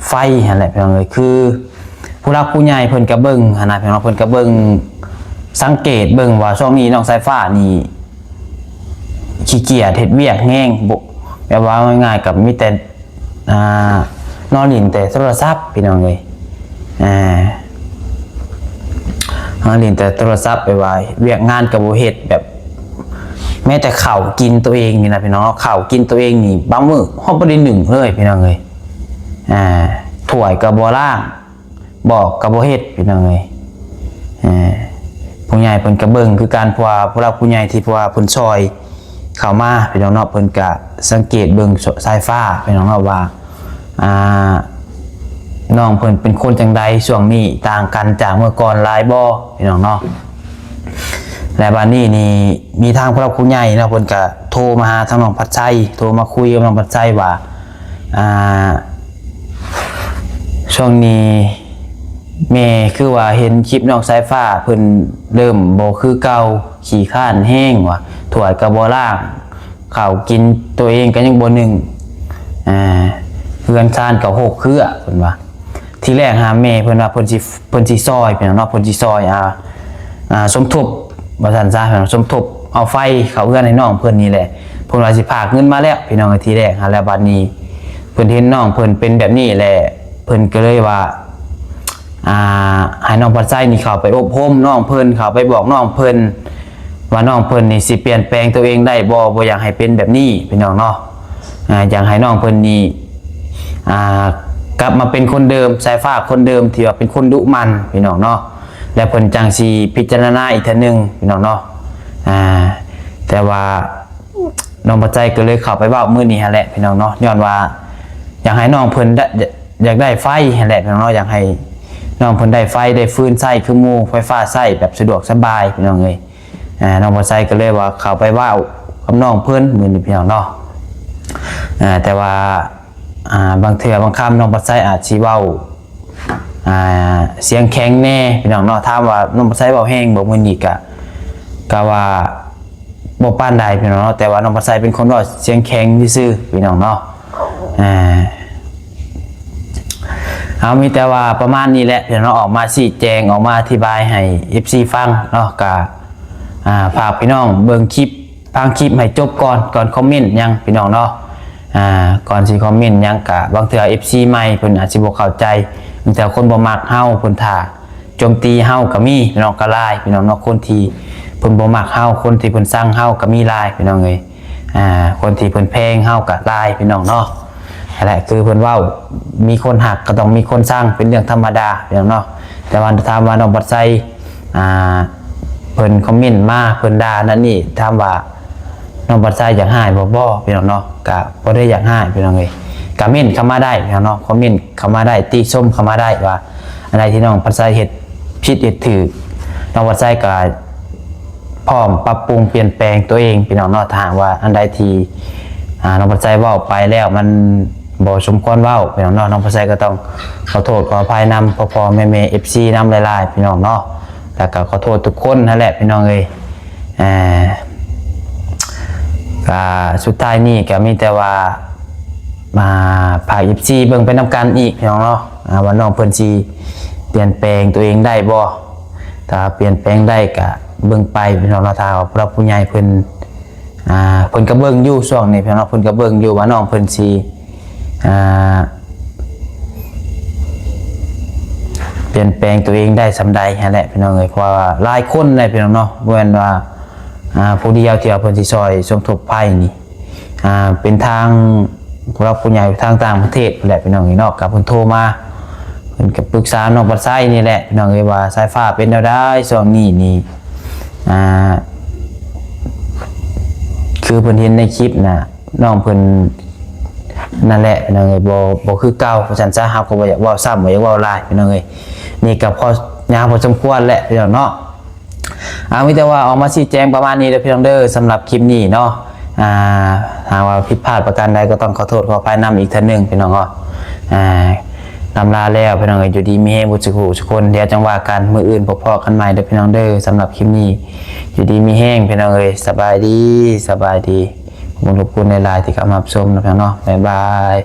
ໄຟຫັ້ນແຫຼະ ພີ່ນ້ອງເອີຍ. ຄືຜູ້ຫຼັກຜູ້ໃຫຍ່ເພິ່ນກະເບິ່ງຫັ້ນນະ ພີ່ນ້ອງ ເພິ່ນກະເບິ່ງ ສັງເກດເບິ່ງວ່າຊ່ວງນີ້ນ້ອງສາຍຟ້ານີ້ຂີ້ກຽດເຮັດວຽກແຮງ ບໍ່ ແບບວ່າເວົ້າງ່າຍໆ ກະມີແຕ່ ອ່າ ນອນຫຼິ້ນແຕ່ໂທລະສັບ ພີ່ນ້ອງເອີຍ. ອ່າ ເຮົາຫຼິ້ນແຕ່ໂທລະສັບ ແບບວ່າວຽກງານກໍບໍ່ເຮັດ ແບບແມ້ແຕ່ເຂົ້າກິນໂຕເອງນີ້ນະ ພີ່ນ້ອງເນາະ. ເຂົ້າກິນໂຕເອງນີ້ບາງມື້ເຮົາບໍ່ໄດ້ໜຶ້ງເລີຍ ພີ່ນ້ອງເອີຍ. ອ່າ ຖ້ວຍກໍບໍ່ລ້າງ ບອກກໍບໍ່ເຮັດ ພີ່ນ້ອງເອີຍ. ອ່າ ຜູ້ໃຫຍ່ເພິ່ນກໍເບິ່ງຄືກັນ ເພາະວ່າຜູ້ຫຼັກຜູ້ໃຫຍ່ທີ່ ເພາະວ່າເພິ່ນຊ່ອຍເຂົ້າມາ ພີ່ນ້ອງເນາະ ເພິ່ນກະສັງເກດເບິ່ງສາຍຟ້າ ພີ່ນ້ອງເນາະ ວ່າ ອ່າ ນ້ອງເພິ່ນເປັນຄົນຈັ່ງໃດ ຊ່ວງນີ້ຕ່າງກັນຈາກເມື່ອກ່ອນຫຼາຍບໍ່ ພີ່ນ້ອງເນາະ. ແລະ ບາດນີ້ນີ້ມີທາງຜູ້ຫຼັກຜູ້ໃຫຍ່ເນາະ ເພິ່ນກະໂທມາຫາທາງນ້ອງພັດໄຊ ໂທມາຄຸຍກັບນ້ອງພັດໄຊວ່າ ອ່າ ຊ່ວງນີ້ແມ່ຄືວ່າເຫັນຄລິບນ້ອງສາຍຟ້າ ເພິ່ນເລີ່ມບໍ່ຄືເກົ່າ ຂີ້ຄ້ານແຮງວ່າ ຖ້ວຍກໍບໍ່ລ້າງ ເຂົ້າກິນໂຕເອງກໍຍັງບໍ່ໜຶ້ງ ອ່າ ເຮືອນຊານກໍຮົກເຮືອ ເພິ່ນວ່າ. ທີແລກຫາແມ່ເພິ່ນວ່າເພິ່ນຊິ ເພິ່ນຊິຊ່ອຍ ພີ່ນ້ອງເນາະ ເພິ່ນຊິຊ່ອຍ ອ່າ ສົມທົບວ່າຊັ້ນຊະ ສົມທົບເອົາໄຟເຂົ້າເຮືອນໃຫ້ນ້ອງເພິ່ນນີ້ແຫຼະ. ເພິ່ນວ່າຊິພາກເງິນມາແລ້ວ ພີ່ນ້ອງເອີຍ. ທີແລກຫາ ແລ້ວບາດນີ້ເພິ່ນເຫັນນ້ອງເພິ່ນເປັນແບບນີ້ແຫຼະ ເພິ່ນກໍເລີຍວ່າ ອ່າ ໃຫ້ນ້ອງພັດໄຊນີ້ເຂົ້າໄປອົບຮົມນ້ອງເພິ່ນ ເຂົ້າໄປບອກນ້ອງເພິ່ນ ວ່ານ້ອງເພິ່ນນີ້ຊິປ່ຽນແປງຕົວເອງໄດ້ບໍ່ ບໍ່ຢາກໃຫ້ເປັນແບບນີ້ ພີ່ນ້ອງເນາະ. ອ່າ ຢາກໃຫ້ນ້ອງເພິ່ນນີ້ ອ່າ ກັບມາເປັນຄົນເດີມ ສາຍຟ້າຄົນເດີມ ທີ່ວ່າເປັນຄົນດຸໝັ່ນ ພີ່ນ້ອງເນາະ ແລະ ເພິ່ນຈັ່ງຊິພິຈາລະນາອີກເທື່ອໜຶ່ງ ພີ່ນ້ອງເນາະ. ອ່າ ແຕ່ວ່ານ້ອງພັດໄຊກໍເລີຍເຂົ້າໄປເວົ້າມື້ນີ້ຫັ້ນແຫຼະ ພີ່ນ້ອງເນາະ ຍ້ອນວ່າຢາກໃຫ້ນ້ອງເພິ່ນໄດ້ ຢາກໄດ້ໄຟຫັ້ນແຫຼະ ພີ່ນ້ອງເນາະ ຢາກໃຫ້ນ້ອງເພິ່ນໄດ້ໄຟໄດ້ຟືນໃຊ້ຄືໝູ່ ໄຟຟ້າໃຊ້ແບບສະດວກສະບາຍ ພີ່ນ້ອງເອີຍ. ອ່າ ນ້ອງພັດໄຊກໍເລີຍວ່າເຂົ້າໄປເວົ້າກັບນ້ອງເພິ່ນມື້ນີ້ ພີ່ນ້ອງເນາະ. ອ່າ ແຕ່ວ່າ ອ່າ ບາງເທື່ອບາງຄຳນ້ອງພັດໄຊອາດຊິເວົ້າ ອ່າ ສຽງແຂງແດ່ ພີ່ນ້ອງເນາະ. ຖາມວ່ານ້ອງພັດໄຊເວົ້າແຮງບໍ່ມື້ນີ້ ກະ ກະວ່າບໍ່ປານໃດ ພີ່ນ້ອງເນາະ ແຕ່ວ່ານ້ອງພັດໄຊເປັນຄົນເວົ້າສຽງແຂງຊື່ໆ ພີ່ນ້ອງເນາະ. ອ່າ ເຮົາມີແຕ່ວ່າປະມານນີ້ແຫຼະ ພີ່ນ້ອງເນາະ ອອກມາຊີ້ແຈງ ອອກມາອະທິບາຍໃຫ້ ເອັຟຊີ ຟັງເນາະ. ກະ ອ່າ ຝາກພີ່ນ້ອງເບິ່ງຄລິບ ຟັງຄລິບໃຫ້ຈົບກ່ອນ ກ່ອນຄອມເມັນຫຍັງ ພີ່ນ້ອງເນາະ. ອ່າ ກ່ອນຊິຄອມເມັນຫຍັງ ກະບາງເທື່ອ ເອັຟຊີ ໃໝ່ເພິ່ນອາດຊິບໍ່ເຂົ້າໃຈ ບາງເທື່ອຄົນບໍ່ມັກເຮົາ ເພິ່ນຖ້າໂຈມຕີເຮົາກໍມີ ພີ່ນ້ອງ ກໍຫຼາຍ ພີ່ນ້ອງເນາະ. ຄົນທີ່ເພິ່ນບໍ່ມັກເຮົາ ຄົນທີ່ເພິ່ນຊັງເຮົາກໍມີຫຼາຍ ພີ່ນ້ອງເອີຍ. ອ່າ ຄົນທີ່ເພິ່ນແພງເຮົາກໍຫຼາຍ ພີ່ນ້ອງເນາະ. ຫັ້ນແຫຼະ ຄືເພິ່ນເວົ້າ ມີຄົນຮັກກໍຕ້ອງມີຄົນຊັງ ເປັນເລື່ອງທຳມະດາ ພີ່ນ້ອງເນາະ. ແຕ່ວ່າຖາມວ່ານ້ອງບັດໄຊ ອ່າ ເພິ່ນຄອມເມັນມາ ເພິ່ນດ່ານັ້ນນີ້ ຖາມວ່ານ້ອງບັດໄຊຢາກຮ້າຍບໍ່? ບໍ່ ພີ່ນ້ອງເນາະ ກະບໍ່ໄດ້ຢາກຮ້າຍ ພີ່ນ້ອງເອີຍ. ກະເມັນເຂົ້າມາໄດ້ ພີ່ນ້ອງເນາະ ຄອມເມັນເຂົ້າມາໄດ້ ຕິຊົມເຂົ້າມາໄດ້ວ່າ ອັນໃດທີ່ນ້ອງບັດໄຊເຮັດຜິດເຮັດຖືກ ນ້ອງບັດໄຊກະ ພ້ອມປັບປຸງປ່ຽນແປງຕົວເອງ ພີ່ນ້ອງເນາະ. ຖ້າຫາກວ່າອັນໃດທີ່ ອ່າ ນ້ອງພັດໄຊເວົ້າໄປແລ້ວມັນບໍ່ສົມຄວນເວົ້າ ພີ່ນ້ອງເນາະ ນ້ອງພັດໄຊກໍຕ້ອງຂໍໂທດຂໍອະໄພນຳພໍ່ໆແມ່ໆ ເອັຟຊີ ນຳຫຼາຍໆ ພີ່ນ້ອງເນາະ. ແລ້ວກໍຂໍໂທດທຸກຄົນຫັ້ນແຫຼະ ພີ່ນ້ອງເອີຍ. ອ່າ ກໍສຸດທ້າຍນີ້ກໍມີແຕ່ວ່າ ມາຝາກເອັຟຊີເບິ່ງໄປນຳກັນອີກພີ່ນ້ອງເນາະ ອ່າ ວ່ານ້ອງເພິ່ນຊິປ່ຽນແປງຕົວເອງໄດ້ບໍ່? ຖ້າປ່ຽນແປງໄດ້ກະເບິ່ງໄປພີ່ນ້ອງເນາະ ຖ້າວ່າຜູ້ຫຼັກຜູ້ໃຫຍ່ເພິ່ນ ອ່າ ເພິ່ນກະເບິ່ງຢູ່ຊ່ວງນີ້ພີ່ນ້ອງເນາະ ເພິ່ນກະເບິ່ງຢູ່ວ່ານ້ອງເພິ່ນຊິ ອ່າ ປ່ຽນແປງຕົວເອງໄດ້ສ່ຳໃດຫັ້ນແຫຼະພີ່ນ້ອງເອີຍ ເພາະວ່າຫຼາຍຄົນແຫຼະພີ່ນ້ອງເນາະ ບໍ່ແມ່ນວ່າ ອ່າ ຜູ້ດຽວທີ່ວ່າເພິ່ນຊິຊ່ອຍສົມທົບໃຜນີ້ ອ່າ ເປັນທາງຜູ້ຫຼັກຜູ້ໃຫຍ່ທາງຕ່າງປະເທດພຸ້ນແຫຼະພີ່ນ້ອງເອີຍເນາະ ກະເພິ່ນໂທມາ ເພິ່ນກະປຶກສານ້ອງບັດໄຊນີ້ແຫຼະພີ່ນ້ອງເອີຍ ວ່າສາຍຟ້າເປັນແນວໃດຊ່ວງນີ້ນີ້ ອ່າ ຄືເພິ່ນເຫັນໃນຄລິບນະ ນ້ອງເພິ່ນນັ້ນແຫຼະພີ່ນ້ອງເອີຍ ບໍ່ ບໍ່ຄືເກົ່າວ່າຊັ້ນຊະ ເຮົາກະບໍ່ຢາກເວົ້າຊ້ຳ ບໍ່ຢາກເວົ້າຫຼາຍພີ່ນ້ອງເອີຍ ນີ້ກະພໍຍາວພໍສົມຄວນແຫຼະພີ່ນ້ອງເນາະ. ອ່າ ມີແຕ່ວ່າອອກມາຊີ້ແຈງປະມານນີ້ເດີພີ່ນ້ອງເດີ ສຳລັບຄລິບນີ້ເນາະ ອ່າ ຫາກວ່າຜິດພາດປະການໃດກໍຕ້ອງຂໍໂທດຂໍອະໄພນຳອີກເທື່ອໜຶ່ງພີ່ນ້ອງເນາະ ອ່າ ລຳລາແລ້ວພີ່ນ້ອງເອີຍ ຢູ່ດີມີແຮງເບິດສູ່ຜູ້ສູ່ຄົນ ດຽວຈັ່ງວ່າກັນມື້ອື່ນ ພົບພໍ້ກັນໃໝ່ເດີພີ່ນ້ອງເດີ ສຳລັບຄລິບນີ້ ຢູ່ດີມີແຮງພີ່ນ້ອງເອີຍ ສະບາຍດີ ສະບາຍດີ ຂອບຄຸນຂອບຄຸນຫຼາຍໆທີ່ເຂົ້າມາຮັບຊົມເນາະພີ່ນ້ອງເນາະ ບາຍບາຍ.